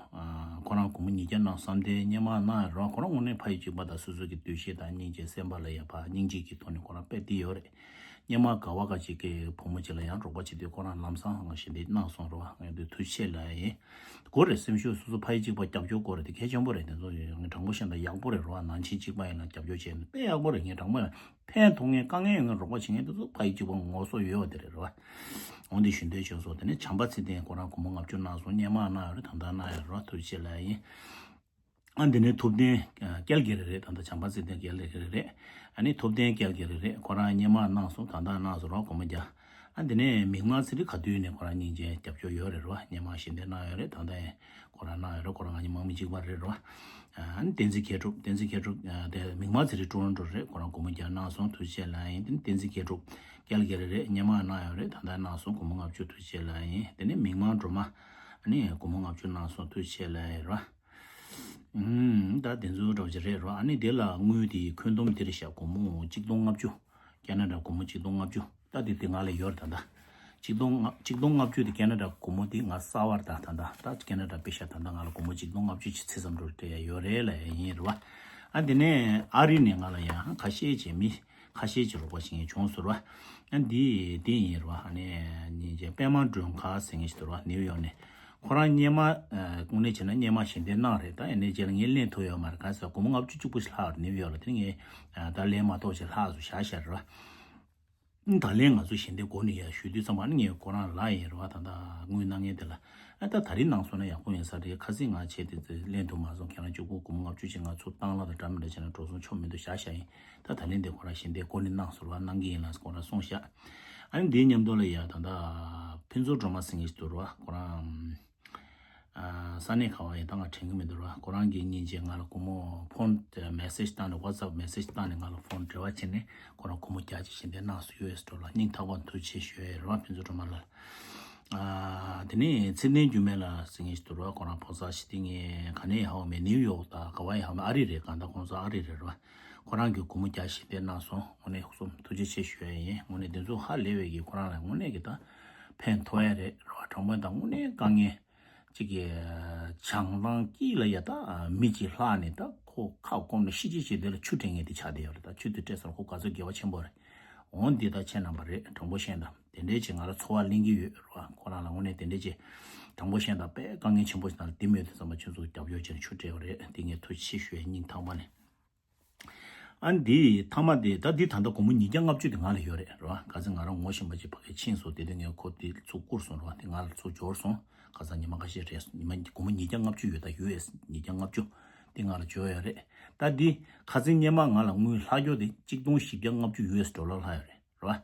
ཁོ་རང་སྒོར་མོ་ཉིས་བརྒྱ་གནང་། བསམ་གཏན་སྔོན་མ་གནང་ཡོད་ར། ཁོ་རང་དངོས་གནས་ཕ་ཡུལ་གཅིག་པ་དང་སོ་སོ་གི་འདུ་ཤེས་དང་སྙིང་རྗེ་སེམས་པ་ལ་ཡ་ཕ་སྙིང་རྗེ་གི་ཐོག་ནས་ཁོ་རང་དཔེ་བདེ་ཡོད་རེད། སྔོན་མ་ག་བ་ག་ཅིག་གི་བུ་མོ་ཅིག་ལ་ཡང་རོགས་པ་བྱེད་དུས་ཁོ་རང་ལམ་སང་ཞིག་འདེབས་གནང་སོང་ར། ངས་འདི་ཐུགས་རྗེ་ཆེ་ལབ་ཡ་ཡིན། དགོས་རེད། སེམས་ཤུགས་སོ་སོ་ཕ་ཡུལ་གཅིག་པ་རྒྱབ་སྐྱོར་དགོས་རེད། དེ་གལ་ཆེན་པོ་རེད། དེ་ཚོ་ངས་དྲང་པོ་བཤད་ན་ཡག་པོ་རེད་ར། ནང་ཆེན་གཅིག་པ་ཡིན་ན་རྒྱབ་སྐྱོར་བྱས་ན་དཔེ་ཡག་པོ་རེད། ངས་དྲང་པོ་ཡང་ཕན་ཐོགས་མཁན་དཀའ་ངལ་ཡོད་མཁན་རོགས་པ་བྱེད་མཁན་དེ་ཚོ་ཕ་ཡུལ་གཅིག་པ་ངོ་སོ་ཡོད་པ་དེ་རེད་ར། འོ་འདི་ཞུ་འདོད་བྱུང་སོང་། དེ་ནས་བྱམས་པ་ཚེ་བརྟན་ཁོ་རང་སྒོར་མོ་ལྔ་བཅུ་གནང་སོང་། སྔོན་མ་གནང་ཡོད་རེད། ད་ལྟ་གནང་ཡོད་ར། ཐུགས་རྗེ་ཆེ་ལབ་ཡ་ཡིན། ཨ་འདི་ནས་ཐུབ་བསྟན་ཀལ་གྱི་རེད་རེད། ད་ལྟ་བྱམས་པ་ཚེ་བརྟན་ཀལ་གྱི་རེད་རེད། ཨ་ནི་ཐུབ་བསྟན་ཀལ་གྱི་རེད་རེད། ཁོ་རང་སྔོན་མ་གནང་སོང་། ད་ལྟ་གནང་སོང་ར། སྒོར་མོ་བརྒྱ། ཨ་དེ་ནས་མིག་དམར་ཚེ་རིང་ག་དུས་ནས་ཁོ་རང་སྙིང་རྗེ་རྒྱབ་སྐྱོར་ཡོད་རེད་རོ། སྔོན་མ་ཞལ་འདེབས་གནང་ཡོད་རེད། ད་ལྟ་ཡང་ཁོ་རང་གནང་ཡོད་རེད། ཁོ་རང་ང་གཉིས་དམག་མི་གཅིག་པ་རེད་རོ། ཨ་ནི་བསྟན་འཛིན་མཁས་གྲུབ། བསྟན་འཛིན་མཁས་གྲུབ་ཨ་དེ་མིག་དམར་ཚེ་རིང་ཀྲོ་རོན་ཀྲོ་རེད། ཁོ་རང་སྒོར་མོ་བརྒྱ་གནང་སོང་། ཐུགས་རྗེ་ཆེ་ལབ་ཡིན། དེ་ནས་བསྟན་འཛིན་མཁས་གྲུབ་ཀལ་ག་རི་རེད། སྔོན་མ་གནང་ཡོད་རེད། ད་ལྟ་གནང་སོང་། སྒོར་མོ་ལྔ་བཅུ། ཐུགས་རྗེ་ཆེ་ལབ་ཡིན། དེ་ནས་མིག་དམར་སྒྲོལ་མ་ཨ་ནི་སྒོར་མོ་ལྔ་བཅུ་གནང་སོང་། ཐུགས་རྗེ་ཆེ་ལབ་ཡིན་རོ། ཨུམ། ད་དེ་ཚོ་འདྲ་བོ་ཅིག་རེད་རོ། ཨ་ནི་དེ་ལ་དངུལ་དེ་ཁྱོན་བསྡོམས་དེ་རེད་ཤག་སྒོར་མོ་གཅིག་སྟོང་ལྔ་བཅུ། ཁེ་ན་ཌ་སྒོར་མོ་གཅིག་སྟོང་ལྔ་བཅུ། ད་དེ་དེ་ང་ལ་ཡོད་རེད་ད་ལྟ། གཅིག་སྟོང་ལྔ་གཅིག་སྟོང་ལྔ་བཅུ་དེ་ཁེ་ན་ཌ་སྒོར་མོ་དེ་ང་གསར་པ་རེད་ད། ད་ལྟ་ད་ཁེ་ན་ཌ་པེ་ཤ་ད་ལྟ་ང་ལ་སྒོར་མོ་གཅིག་སྟོང་ལྔ་བཅུ་ཅིག་ཚེ་ཙམ་འགྲོ་དེ་ཡ་ཡོད་རེད་ལབ་ཡ་ཡིན་རེད་བ། ཨ་དེ་ནས་ཨ་རི་ནས་ང་ལ་ཡང་ཁ་ཤས་ཅིག་མི་ཁ་ཤས་ཅིག་རོགས་པ་བྱེད་མཁན་བྱུང་སོང་ར། ཨ་འདི་འདི་ཡིན་ར། ཨ་ནི་སྙིང་རྗེ་པད་མ་སྒྲོན་ཁ་ཟེར་མཁན་ཞིག་འདུག་ར། ནིའུ་ཡོག་ནས། ཁོ་རང་སྔོན་མ་ཨ་དངོས་གནས་བྱས་ན་སྔོན་མ་ཞལ་འདེབས་གནང་རེད། ད་ཡིན་ནའི་རྗེས་ལ་ངས་ལེན་ཐུབ་ཡོད་མ་རེད། ག་ཟེར་སྒོར་མོ་ལྔ་བཅུ་གཅིག་པོ་ཞིག་ལྷག་རེད། ནིའུ་ཡོག་ལ། དེ་ངས་ཨ་ད་ལེན་མ་ཐུབ་ཞེས་ལྷག་སོང་བཞག་བཞག་ར། ད་ལན་ང་ཚོ་ཞལ་འདེབས་འགོ་ནས་ཡར་ཞུ་དུས་ཙམ་པ་ནི་ངས་ཁོ་རང་ལ་ཡིན་རེད་བ། ད་ལྟ་དངུལ་གནང་མཁན་དེ་ལ། ཨ་ད་ད་རིང་གནང་སོང་ན་ཡག་པོ་ཡིན་ས་རེད། ཁ་སང་ང་བྱས་ཏེ་ལེན་ཐུབ་མ་སོང་། ཁྱེད་རང་གཅིག་པུ་སྒོར་མོ་ལྔ་བཅུ་ཅིག་ང་ཚོ་བཏང་ལ་དང་འདྲ་མི་འདྲ་བྱས་ན་འགྲོ་སོང་ཆོག་མི་འདུག་བཞག་བཞག་ཡིན། ད་ད་ལན་དེ་ཁོ་རང་ཞལ་འདེབས་འགོ་ནས་གནང་སོང་རེད་བ། གནང་གི་ཡིན་ལ་ཁོ་རང་གསུངས་བཞག་ཨ་ནི་འདིའི་མཉམ་དུ་ལ་ཡ་ད་ལྟ་ཕུན་ཚོགས་སྒྲོལ་མ་ཟེར་མཁན་ཞིག་འདུག་རེད་བ། ཁོ་རང་། ས་གནས་ག་བ་ཡིན་ད་ང་དྲན་གི་མི་འདུག་ར། ཁོ་རང་གིས་སྙིང་རྗེ་ང་ལ་སྒོར་མོ་ཕོན་མེ་སེ་ཇི་བཏང་ནས། ཝ་ཊི་སེབ་མེ་སེ་ཇི་བཏང་ནས་ང་ལ་ཕོན་འབྲེལ་བ་བྱས་ནས་ཁོ་རང་སྒོར་མོ་བརྒྱ་ཅིག་ཞལ་འདེབས་གནང་སོང་། ཡུ་ཨེས་ཌོ་ལར། སྙིང་ཐག་པ་ནས་ཐུགས་རྗེ་ཆེ་ཞུ་ཡ་ཡོད་ར། ཕུན་ཚོགས་སྒྲོལ་མ་ལགས། ཨ་དེ་ནས་ཚེ་བརྟན་འགྱུར་མེད་ལགས་ཟེར་མཁན་ཞིག་འདུག་ར། ཁོ་རང་ཕོ་གསར་ཞིག། དེ་ངས་ག་ནས་ཡག་པོ་མེད། ནིའུ་ཡོག་ད་ག་བ་ཡག་པོ་མེད། ཨ་རི་རེད། གང་ལྟར་ཁོང་ཚོ་ཨ་རི་རེད་ར། ཁོ་རང་གིས་སྒོར་མོ་བརྒྱ་ཞལ་འདེབས་གནང་སོང་། དངོས་གནས་ཐུགས་རྗེ་ཆེ་ཞུ་ཡ་ཡིན། དངོས་གནས་དེ་ཚོ་ཧ་ལས་པའི་གི་ཁོ་རང་ལ་དངོས་གནས་གི་ད་ཕན་ཐོགས་ཡ་རེད་ར། དྲང་པོ་ད་དངོས་གནས་དཀའ་ངལ། གཅིག་གི་བྱང་ཐང་དཀྱིལ་ལ་ཡ་ད་མི་གཅིག་ལྷག་ནས་ད་ཁོ་ཁ་སྐོམ་ནས་ཤི་ཅི་ཅི་དེ་ལ་ཆུ་སྤྲད་མཁན་དེ་ཆགས་བསྡད་ཡོད་རེད། ད་ཆུ་དེ་སྤྲད་ཙང་ཁོ་ག་ཚོད་དགེ་བ་ཆེན་པོ་རེད། འོ་འདི་ད་ཁྱེད་རྣམ་པ་རེད། དྲང་པོ་བཤད་ན་དེ་འདྲའི་ཅིག་ང་ལ་ཚོར་བ་ལེན་གྱི་ཡོད་རེད་བ། ཁོ་རང་ལ་དངོས་གནས་དེ་འདྲའི་ཅིག་དྲང་པོ་བཤད་ན་དཔེ་དཀའ་ངལ་ཆེན་པོ་ཞིག་ནང་ལ་དེ་མོད་དུས་ཙམ་པ་ཁྱོད་ཚོ་རྒྱབ་སྐྱོར་བྱས་ནས་ཆུ་སྤྲད་པ་རེད། དེ་ངས་ཐུགས་རྗེ་ཆེ་ཞུ་ཡ་སྙིང་ཐག་པ་ནས། ཨ་འདི་མཐའ་མ་དེ་ད་འདི་ད་ལྟ་སྒོར་མོ་ཉིས་བརྒྱ་ལྔ་བཅུ་དེ་ང་ལ་ཡོད་རེད་རེད་བ། ག་ཚོད་ང་རང་ངོ་ཤེས་པ་ཅིག་ཕ་གིར་ཕྱིན་སོང་། དེ་དུས་ངས་ཁོ་དེ་ཚུར་བསྐུར་སོང་རེད་བ། དེ་ང་ལ་ཚུར་འབྱོར་སོང་། ག་ཚོད་ཉི་མ་ཁ་ཤས་རེད། ཉི་མ་སྒོར་མོ་ཉིས་བརྒྱ་ལྔ་བཅུ་ཡོད། ད་ཡུ་ཨེས་ཉིས་བརྒྱ་ལྔ་བཅུ་དེ་ང་ལ་འབྱོར་ཡོད་རེད། ད་འདི་ཁ་སང་སྔོན་མ་ང་ལ་དངུལ་ལྷག་རྒྱུ་དེ་གཅིག་སྟོང་བཞི་བརྒྱ་ལྔ་བཅུ་ཡུ་ཨེས་ཌོ་ལར་ལྷག་ཡོད་རེད། རེད་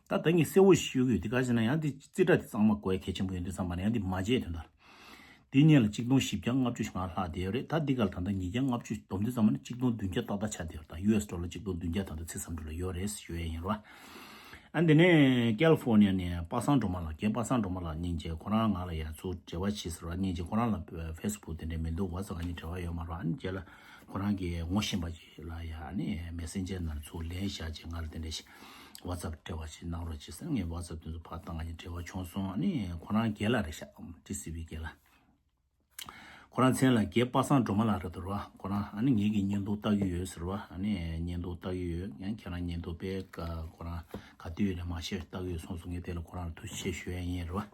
བ། ད་ད་ངས་གསལ་པོ་ཞུ་གི་ཡོད། དེ་ག་ཟེར་ན་ཡང་དེ་རྩིས་ཁྲ་དེ་གཙང་མ་དགོས་གལ་ཆེན་པོ་ཡོད་དུས་ཙམ་པ་ནས་ཡང་དེ་མ་བརྗེད་དོན་དག་དེ་སྔོན་ལ་གཅིག་སྟོང་བཞི་བརྒྱ་ལྔ་བཅུ་ཞིག་ང་ལྷག་བསྡད་ཡོད་རེད། ད་འདི་ག་ལ་ད་ལྟ་ཉིས་བརྒྱ་ལྔ་བཅུ་བསྡོམས་དུས་ཙམ་པ་ནས་གཅིག་སྟོང་བདུན་བརྒྱ་ཏག་ཏག་ཆགས་བསྡད་ཡོད་རེད། ད་ཡུ་ཨེས་ཌོ་ལར་གཅིག་སྟོང་བདུན་བརྒྱ་ད་ལྟ་ཚེ་ཙམ་འགྲོ་ལ་ཡོད་རེད་ཞུ་ཡས་ཡིན་རེད་བ། ཨ་འདི་ནས་ཀལ་ཧྥོ་ནི་ཡ་ནས་པ་སངས་སྒྲོལ་མ་ལགས། རྒན་པ་སངས་སྒྲོལ་མ་ལགས་སྙིང་རྗེ། ཁོ་རང་ང་ལ་ཡ་ཚུར་འབྲེལ་བ་བྱས་ཟེར་བ་སྙིང་རྗེ། ཁོ་རང་ལ་ཕེ་སི་བུག་དེ་འདྲས་མི་འདུག་ཝ་ཊི་སེབ་ག་ནས་འབྲེལ་བ་ཡོད་མ་རེད། ཨ་ནི་རྗེས་ལ་ཁོ་རང་གིས་ངོ་ཤེས་པ་ཅིག་ལ་ཡ་ཨ་ནི་མེ་སེན་ཇར་ནང་ཚུར་ལན་བཞག་བྱས་ང་ལ་དེ་འདྲས་ཞིག་ཝ་ཊི་སེབ་འབྲེལ་བ་ཞིག་གནང་རོགས་བྱེད་ཟེར། ངས་ཝ་ཊི་སེབ་དེ་ཚོ་ཕར་བཏང་། ང་གཉིས་འབྲེལ་བ་བྱུང་སོང་། ཨ་ནི་ཁོ་རང་རྒན་ལགས་རེད་ཤག་ཊི་སི་ཝི་རྒན་ལགས། ཁོ་རང་མཚན་ལ་རྒན་པ་སངས་སྒྲོལ་མ་ལགས་རེད་འདུག་ར། ཁོ་རང་ཨ་ནི་ངེད་ཀྱི་བརྙན་ཐུང་ལྟ་གི་ཡོད་ཟེར་བ། ཨ་ནི་བརྙན་ཐུང་ལྟ་གི་ཡོད། ཡང་ཁྱེད་རང་བརྙན་ཐུང་དཔེ་ཁོ་རང་ག་དུས་ཡོད་ནས་མ་ཤེས་ལྟ་གི་ཡོད་གསུངས་སོང་། ངས་དེ་ལ་ཁོ་རང་ལ་ཐུགས་རྗེ་ཆེ་ཞུ་ཡ་ཡིན་རེད་བ།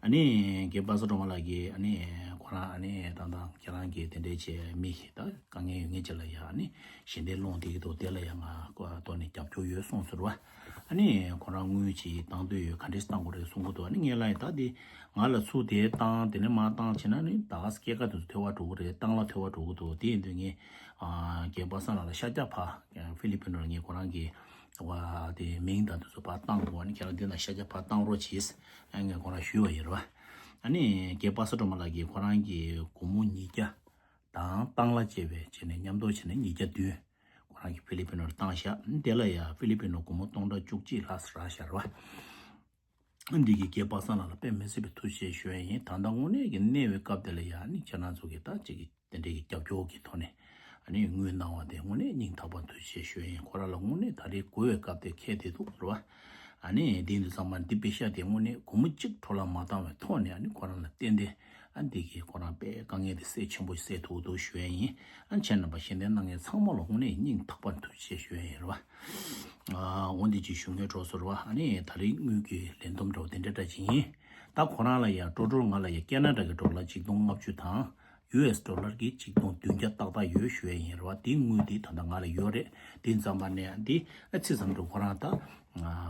ཨ་ནི་རྒན་པ་སངས་སྒྲོལ་མ་ལགས་ཀྱིས་ཨ་ནི་ཁོ་རང་ཨ་ནི་ད་ལྟ་ཁྱེད་རང་གིས་དེ་འདྲའི་བྱས་མི་ཞིག་ད་དཀའ་ངལ་ཡོད་མཁན་ཅིག་ལ་ཡ་ཨ་ནི་ཞལ་འདེབས་སློང་བསྡད་ཀྱི་འདུག་དེ་ལ་ཡ་ང་ཐོག་ནས་རྒྱབ་སྐྱོར་ཡོད་གསུངས་ཟེར་བ། ཨ་ནི་ཁོ་རང་དངུལ་ཅིག་བཏང་འདོད་ཡོད། ག་འདྲས་བཏང་དགོས་རེད་གསུང་གི་འདུག་ཨ་ནི་ངས་ལབ་ཡིན། ད་དེ་ང་ལ་ཚུར་དེ་བཏང་དེ་ནས་མ་བཏང་བྱས་ན་ནི་ད་ག་སེ་སྐྱེད་ཀ་དེ་ཚོ་ཐོལ་བ་འགྲོ་གི་རེད། བཏང་ལ་ཐོལ་བ་འགྲོ་གི་འདུག་དེ་ཡིན་དུས་ངས་ཨ་རྒན་པ་སངས་ལགས་ལ་ཤར་རྒྱག་ཕར་ཧྥི་ལི་པིན་ནོ་ལ་ངས་ཁོ་རང་གི་བ་དེ་མིང་དང་དེ་ཚོ་ཕར་བཏང་དགོས། ཨ་ནི་ཁྱེད་རང་འདི་ན་ཤར་རྒྱག་ཕར་བཏང་རོགས་གྱིས། ཨ་ངས་ཁོ་རང་ཞུས་པ་ཡིན་རེད་བ། ཨ་ནི་རྒན་པ་སངས་སྒྲོལ་མ་ལགས་ཀྱིས་ཁོ་རང་གི་སྒོར་མོ་ཉིས་བརྒྱ་དང་བཏང་ལ་བཅས་པའི་བྱས་ནས་མཉམ་དུ་བྱས་ནས་ཉིས་བརྒྱ་བདུན། ཁོ་རང་གིས་ཧྥི་ལི་པིན་ནོར་བཏང་བཞག་དེ་ལ་ཡ་ཧྥི་ལི་པིན་ནོ་སྒོར་མོ་སྟོང་ཕྲག་བཅུ་གཅིག་ལྷག་རག་བཞག་རེད་བ། འདི་གི་རྒན་པ་སངས་ལགས་ལ་དཔེ་མི་སྲིད་པའི་ཐུགས་རྗེ་ཆེ་ཞུ་ཡ་ཡིན། ད་ལྟ་དངོས་གནས་ཀྱི་གནས་པའི་སྐབས་དེ་ལ་ཡ་ཨ་ནི་ཁྱེད་རང་ཚོ་གི་ད་ཅིག་གི་དེ་འདྲའི་གི་རྒྱབ་སྐྱོར་གྱི་ཐོག་ནས་ཨ་ནི་དངུལ་གནང་བ་དེ་དངོས་གནས་སྙིང་ཐག་པ་ཐུགས་རྗེ་ཆེ་ཞུ་ཡ་ཡིན། ཁོ་རང་ལ་དངོས་གནས་ད་རེས་དགོས་པའི་སྐབས་དེ་འཁེལ་བསྡད་འདུག་རེད་བ། ཨ་ནི་དེ་ཡིན་དུས་ཙམ་པ་འདི་པེ་ཤ་དེ་དངོས་གནས་སྒོར་མོ་གཅིག་འཕྲོ་བརླག་མ་བཏང་བའི་ཐོག་ནས་ཨ་ནི་ཁོ་རང་ལ་བརྟེན་ཏེ། ཨ་འདི་གིས་ཁོ་རང་དཔེ་དཀའ་ངལ་དེ་སེལ་ཆེན་པོ་སེལ་ཐུབ་འདུག་ཞུ་ཡ་ཡིན། ཨ་ཁྱེད་རྣམ་པ་ཞལ་འདེབས་གནང་མཁན་ཚང་མ་ལ་དངོས་གནས་སྙིང་ཐག་པ་ཐུགས་རྗེ་ཆེ་ཞུ་ཡ་ཡིན་རེད་བ། ཨ་འོ་འདི་ཅིག་ཞུ་སྙིང་འདོད་སོང་རེད་བ། ཨ་ནི་ད་རེས་དངུལ་གྱི་ལན་འདེབས་འདྲ་བོ་དེ་འདྲ་འདྲ་ཅིག་ཡིན། ད་ཁོ་རང་ལ་ཡ་ཀྲོ་ཀྲོ་ང་ལ་ཡ་ཁེ་ན་ཌ་གི་ཌོ་ལར་གཅིག་སྟོང་ལྔ་བཅུ་དང་ཡུ་ཨེས་ཌོ་ལར་གྱི་གཅིག་སྟོང་བདུན་བརྒྱ་ཏག་ཏག་ཡོད་ཞུ་ཡ་ཡིན་རེད་བ། དེའི་དངུལ་དེ་ད་ལྟ་ང་ལ་ཡོད་རེད། དེ་ཙམ་པ་ནས་འདི་ཨ་ཚེ་ཙམ་དུ་ཁོ་རང་ད་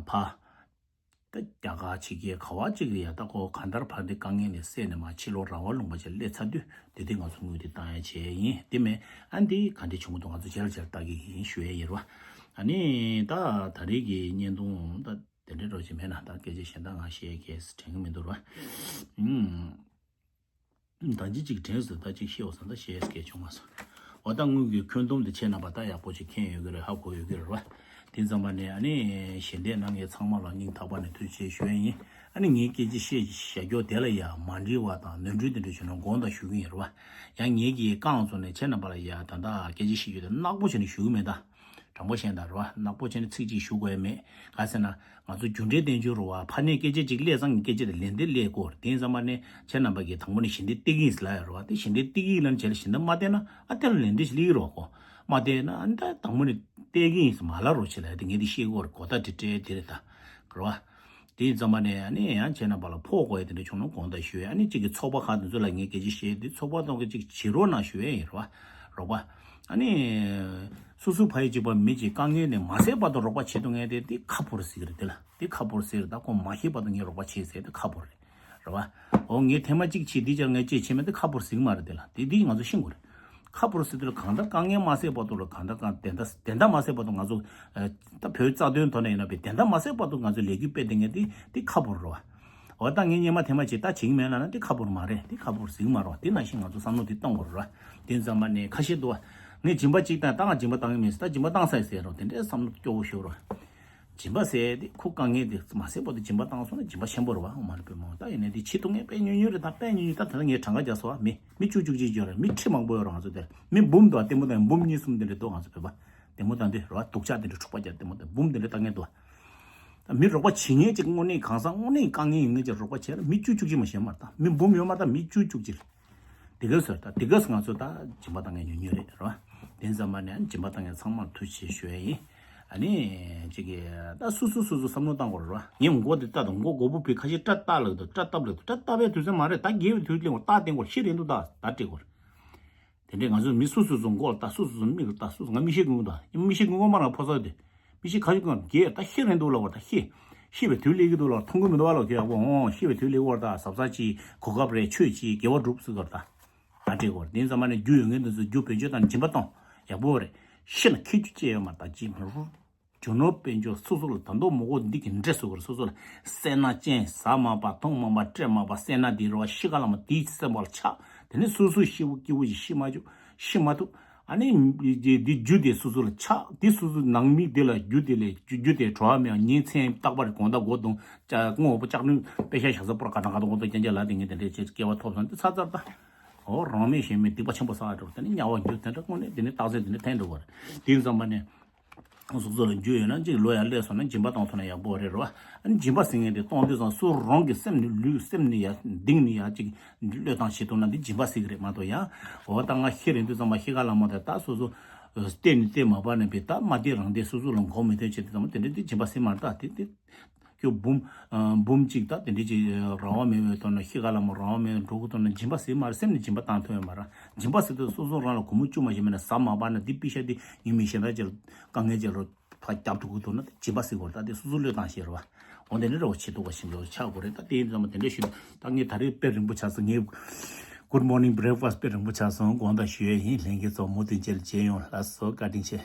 ཕ། ད་རྒྱ་གར་ཕྱི་རྒྱལ་ག་བ་ཅིག་ལ་ཡ་ད་ཁོ་གང་ལྟར་ཕར་འདི་དཀའ་ངལ་ནས་སེལ་ནས་མར་ཕྱི་ལོགས་ར་བ་ལུང་པ་ཅིག་སླེབས་ཚར་དུས་དེ་དུས་ང་ཚོ་དངུལ་དེ་བཏང་ཡ་བྱས་ཡིན། དེ་མིན་ཨ་འདི་ག་འདྲ་བྱུང་གི་འདུག་ང་ཚོ་རྗེས་ལ་རྗེས་ལ་ལྟ་གི་ཡིན་ཞུ་ཡ་ཡིན་རེད་བ། ཨ་ནི་ད་ད་རེས་ཀྱི་བརྙན་ཐུང་ད་ དེ་འདྲའི་རོ་ཅིག་མེད་ན་ད་སྐད་ཆ་གཞན་དག་ང་བཤད་ཡས་དྲན་གི་མི་འདུག་ར། ཨུམ། ད་ཅི་ཅིག་དྲན་སོང་ད་ཅིག་བཤད་འོ་ས་ད་བཤད་ཡས་སྐད་བྱུང་མ་སོང་། འོ་ད་དངུལ་གྱི་འཁོན་འདུམ་དེ་ཁྱེད་རྣམ་པ་ད་ཡག་པོ་ཅིག་མཁྱེན་ཡོད་ཀྱི་རེད། ཧ་གོ་ཡོད་ཀྱི་རེད་བ། དེ་ཙམ་པ་ནས་ཨ་ནི་ཞལ་འདེབས་གནང་མཁན་ཚང་མ་ལ་སྙིང་ཐག་པ་ནས་ཐུགས་རྗེ་ཆེ་ཞུ་ཡས་ཡིན། ཨ་ནི་ངའི་སྐད་ཆ་བཤད་བཞག་རྒྱུ་དེ་ལ་ཡ་མ་འགྲིག་པ་དང་ནོར་འཁྲུལ་དེ་འདྲ་བྱུང་ན་དགོངས་དག་ཞུ་གི་ཡིན་རེད་བ། ཡང་ངེད་ཀྱིས་རྐང་བཙུགས་ནས་ཁྱེད་རྣམ་པ་ལ་ཡ་ད་ལྟ་སྐད་ཆ་བཤད་རྒྱུ་དེ་ནག་པོ་བྱས་ནས་ཞུ་གི་མེད་ད། དྲང་པོ་བཤད་ན་རེད་བ། ནག་པོ་བྱས་ནས་ཚིག་གཅིག་ཞུ་དགོས་ཡ་མེད། ག་ཟེར་ན། ང་ཚོ་རྒྱུ་འབྲས་བསྟན་རྒྱུ་རེད་བ། ཕ་ནས་སྐད་ཆ་གཅིག་སླེབས་ཙང་སྐད་ཆ་དེ་ལན་འདེབས་སླེབས་དགོས་རེད། དེ་ཙམ་པ་ནས་ཁྱེད་རྣམ་པ་གིས་དང་པོ་ནས་ཞལ་འདེབས་སྟེར་གི་ཡིན་ཟེར་ལབ་ཡ་རེད་བ། དེ་ཞལ་འདེབས་སྟེར་གི་ཡིན་ལབ་ནས་བྱས་ལ་ཞལ་འདེབས་མ་སྟེར་ན་ཨ་དེ་ལ་ལན་འདེབས་ཞིག་སླེབས་ཀྱི་རེད་བ་ཁོ། མ་སྟེར་ན་ཨ་ནི་ད་དང་པོ་ནས་སྟེར་གི་ཡིན་ཟེར་མ་ལབ་རོགས་བྱེད་ལ་ཡ་དེ་ངས་དེ་ཤེས་དགོས་རེད། གོ་བརྡ་དེ་སྤྲད་དེ་རེད་ད། རེད་བ། དེ་ཙམ་པ་ནས་ཨ་ནི་ཡང་ཁྱེད་རྣམ་པ་ལ་ཕོག་དགོས་ཡ་དེ་འདྲ་བྱུང་ན་དགོངས་དག་ཞུ་ཡ། ཨ་ནི་གཅིག་གི་ཚོགས་པ་ཁག་དེ་ཚོ་ལ་ངས་སྐད་ཆ་བཤད་དུས་ཚོགས་པ་དང་གི་གཅིག་བྱེད་རོགས་གནང་ཞུ་ཡ་ཡིན་རེད་བ། རོགས་པ། ཨ་ནི། སོ་སོའི་ཕ་ཡུལ་གཅིག་པ་མི་གཅིག་དཀའ་ངལ་ནས་མ་སེལ་བར་དུ་རོགས་པ་བྱེད་ཐུབ་མཁན་དེ་དེ་ཁག་པོ་རེད་ཟེར་གི་རེད། དེ་ལ་དེ་ཁག་པོ་རེད་ཟེར། ད་ཁོ་མ་ཤེས་བར་དུ་ངས་རོགས་པ་བྱེད་ཟེར་དེ་ཁག་པོ་རེད། རེད་བ། འོ་ངས་ཐེངས་མ་གཅིག་བྱེད་དེ་ཅར་ངས་ཅེས་བྱེད་མེད་དེ་ཁག་པོ་རེད་ཟེར་གི་མ་རེད། དེ་ལ་དེ་དེ་ང་ཚོ་ཤེས་དགོས་རེད། ཁག་པོ་རེད་ཟེར་དུས་ལ་གང་ལྟར་དཀའ་ངལ་མ་སེལ་བར་དུ་ལ་གང་ལྟར་གང་བདེན་མཐའ་བདེན་མཐའ་མ་སེལ་བར་དུ་ང་ཚོ་ད་བོད་རྩ་དོན་ཐོག་ནས་ཡིན་ན་བས་བདེན་མཐའ་མ་སེལ་བར་དུ་ང་ཚོ་ལས་འགུལ་སྤེལ་བསྡད་མཁན་དེ་དེ་ཁག་པོ་རེད་བ། འོ་ད་ངས་སྔོན་མ་ཐེངས་མ་གཅིག་ད་བྱེད་ཀྱི་མེད་ལབ་ན་དེ་ཁག་པོ་མ་རེད། དེ་ཁག་པོ་ཟིག་མ་རེད། དེ་ནང་བཞིན་ང་ཚོ་བསམ་བློ་དེ་གཏོང་དགོས་རེད། དེ་ཙམ་པ་ནས་ཁ་ཤས་འདུག་བ། ངས་སྦྱིན་པ་གཅིག་བཏང་ད་ང་སྦྱིན་པ་བཏང་གི་མེད་ཟེར། ད་སྦྱིན་པ་བཏང་ས་ཡི་ཟེར་རོགས། དེ་འདྲའི་བསམ་བློ་སྐྱོ་བོ་ཤོར་རོགས། སྦྱིན་པ་ཟེར་དེ་ཁོ་དཀའ་ངལ་དེ་མ་སེལ་བར་དུ་སྦྱིན་པ་བཏང་སོང་ན་སྦྱིན་པ་ཆེན་པོ་རེད་བ། ཨོ་མ་རེད་པས་མོ། ད་ཡིན་ནའི་དེ་བྱེད་ཐུབ་མཁན་དཔེ་ཉུང་ཉུང་རེད། ད་དཔེ་ཉུང་ཉུང་། ད་ད་ལྟ་ངས་གྲངས་ཀ་རྒྱག་སོང་བ། མི་མི་བཅུ་བཅུ་གཅིག་ཡོད་རེད། མི་ཁྲི་མང་པོ་ཡོད་རེད་ང་ཚོ་དེར། མི་འབུམ་དང་ལྟད་མོ་དང་འབུམ་གཉིས་གསུམ་དེ་འདྲ་འདུག་ང་ཚོ་བོད་པ། ལྟད་མོ་དང་དེ་རེད་བ། སྡུག་ཅག་དེ་འདྲ་འཁྲུག་པ་རྒྱག་ལྟད་མོ་དང་འབུམ་དེ་འདྲ་ལྟ་མཁན་འདུག་ད་མི་རོགས་པ་བྱེད་མཁན་ཅིག་དངོས་གནས་གང་ཟག་དངོས་གནས་དཀའ་ངལ་ཡོད་མཁན་ཅིག་རོགས་པ་བྱས་ན་མི་བཅུ་བཅུ་གཅིག་མ་ཞན་མ་རེད། ད་མི་འབུམ་ཡོད་མ་རེད། ད་མི་བཅུ་བཅུ་གཅིག་རེད། དེ་ག་ཟེར་ད་དེ་ག་ང་ཚོ་ད་སྦྱིན་པ་བཏང་མཁན་ཉུང་ཉུང་རེད་རེད་བ། དེ་ཙམ་པ་ནས་སྦྱིན་པ་བཏང་མཁན་ཚང་མར་ཐུགས་རྗེ་ཆེ་ཞུ་ཡ་ཡིན། ཨ་ནི་ཅིག་གིས་ད་སོ་སོ་སོ་སོ་བསམ་བློ་བཏང་དགོས་རེད་བ། ངས་མགོ་དེ་ལྟ་དང་མགོ་སྒོར་པོ་ཕུད་ཁ་ཤས་སྐྲ་བཏགས་ལབ་འདུག་སྐྲ་བཏབ་ལབ་འདུག་སྐྲ་བཏབ་པའི་དུས་ཚོད་མ་རེད། ད་རྒས་པའི་དུས་གླེང་བ་ད་བསྟན་དགོས། ཤི་རན་འདུག་ད་ད་སྤྲད་དགོས་རེད། དེ་འདྲས་ང་ཚོས་མི་སོ་སོ་སོ་མགོ་ལ་ལྟ། སོ་སོ་སོ་མིག་ལ་ལྟ། སོ་སོ་ང་མིག་ཤེལ་གྱོན་གྱི་འདུག་མིག་ཤེལ་གྱོན་གྱི་མ་རེད། ཕོ་གསར་དེ་མིག་ཤེལ་ག་ཚོད་གྱོན། རྒས་ད་ཤི་རན་འདུག་ལབ་པ། ད་ཤི་ཤི་བའི་དུས་སླེབས་ཀྱི་འདུག་ལབ། མཐོང་གི་མི་འདུག་བ་ལབ་ཁྱོད་ཡག་པོ། འོང་ཤི་བའི་དུས་སླེབས་ཀྱི་བར་ད་གཟབ་གཟབ་གྱིས་གོ་སྐབས་རེད། ཆོས་གྱིས་དགེ་བ་སྒྲུབ་ཟེར་གྱི་རེད། ད་ད་སྤྲད་དགོས་རེད། དེ་ཙམ་པ་ནས་རྒྱུ་ཡོད་མཁན་དེ་ཚོ་རྒྱུ་བེད་སྤྱོད་བཏང་ནས་སྦྱིན་པ་གཏོང་། ཡག་པོ་རེད། ཤི་ན་ཁེ་རྒྱུ་ཅི་ཡོད་མ་རེད། ད་ཅི་མི་རུང་། རྒྱུ་ནོར་དཔལ་འབྱོར་སོ་སོ་ལ་ད་དུང་མི་དགོས། འདི་གི་འདྲེ་བཟོ་དགོས་རེད། སོ་སོ་ལ་བསད་ན་སྐྱོན། ཟ་མ་པ་འཐུང་མ་པ་སྤྲད་མ་པ་བསད་ན་འདི་རུ་བ་ཤི་ཁ་ལ་མ་དེའི་སེམས་པ་ལ་ཆགས། དེ་ནས་སོ་སོ་ཤི་བོ་སྐྱིད་པོ་ཞིག་ཤི་མ་བཅུག་ཤི་མ་ཐུབ། ཨ་ནི་འདི་འདི་རྒྱུ་དེ་སོ་སོ་ལ་ཆགས། འདི་སོ་སོ་ནང་མི་དེ་ལ་རྒྱུ་དེ་ལས་རྒྱུ་རྒྱུ་དེ་བྲོ་བ་མེད། ཉིན་མཚན་རྟག་པར་དགོང་དག་སྒོ་རྡུང་ཅ་སྔོ་པོ་ལྕགས་སྣོད་པེ་ཤ་ཞག་ས་པོར་ག་དང་ག་དང་གོ་དོ་རྐྱང་རྐྱང་ལ་དེ་ངས་དེ་འདྲས་བྱས་སྐལ་བ་ཐོབ་སོང་། འདི་ཚར་ཚར་ད། འོ་རང་མེད་གཞན་མེད་སྡིག་པ་ཆེན་པོ་བསགས་འགྲོ། དེ་ནི་དམྱལ་བ་འགྱུར། དེ་འདྲ་དངོས་གནས་དེ་ནི་རྟགས་མཚན་དེ་ནི་འཐེན་འགྲོ་བ་རེད། དེ་ཙམ་པ་ནས། སོ་སོ་ལ་རྒྱུ་ཡོད་ན་ཅིག་ལོ་ཡར་སླེབས་སོང་ན་སྦྱིན་པ་བཏང་ཐུབ་ན་ཡག་པོ་རེད་རོ། ཨ་ནི་སྦྱིན་པ་ཟེར་མཁན་དེ་གཏོང་དུས་ཙང་སུ་རང་གི་སེམས་ནི་ལུས་སེམས་ནི་ཡ་གཏིང་ནི་ཡ་ཅིག་བློས་བཏང་བྱེད་ཐུབ་ན་འདི་སྦྱིན་པ་ཟེར་གི་རེད་མ་གཏོགས་ཡ། འོ་ད་ང་ཤི་རན་དུས་ཙམ་པ་ཤི་ཁ་ལ་མོ་དེ་ད་སོ་སོ་བལྟས་ནི་བལྟས་མ་པ་ནི་བི་ད་མ་བལྟས་རང་བལྟས་སོ་སོ་ལ་མགོ་མི་ཐོན་བྱེད་དུས་ཙམ་པ་དེ་འདྲ་འདི་སྦྱིན་པ་ཟེར་མ་རེད། ད་དེ་དེ་ཁྱོད་འབུམ་འབུམ་གཅིག་ད་དེ་འདྲ་ཅིག་རང་དབང་མེད་པའི་ཐོག་ན་ཤི་ཁ་ལ་མོ་རང་དབང་མེད་འགྲོ་གི་ཐོག་ན་སྦྱིན་པ་ཟེར་མ་རེད། སེམས་ནི་སྦྱིན་པ་བཏང་ཐུབ་ཡོད་མ་རེད། སྦྱིན་པ་ཟེར་དུས་སོ་སོ་རང་ལ་སྒོར་མོ་བཅུ་མ་ཞིག་མེད་ན་ཟ་མ་པ་ན་འདི་པི་ཤ་འདི་ཉིན་མི་གཞན་དག་ཅིག་དཀའ་ངལ་ཅིག་རོ། ཕར་རྒྱབ་ཐུབ་ཀྱི་འདུག་ན་སྦྱིན་པ་ཟེར་དགོས་རེད། ད་དེ་སོ་སོ་བློས་བཏང་ཤེས་རེད་བ། འོ་དེ་འདྲ་རེ་བ་བྱེད་ཐུབ་པ་ཞིག་འདུག་ཆགས་དགོས་རེད། ད་དེ་ཡིན་ཙང་མ་དེ་འདྲ་ཞུ། ད་ངས་ད་རེས་དཔེ་རིང་པོ་ཆགས་སོང་། ངས་Good morning breakfast དཔེ་རིང་པོ་ཆགས་སོང་། དགོངས་དག་ཞུ་ཡས་ཡིན། ལྷན་རྒྱས་ཚོ་མུ་མཐུད་མཇལ་མཇལ་ཡོང་། ལགས་སོ། བཀའ་དྲིན་ཆེ།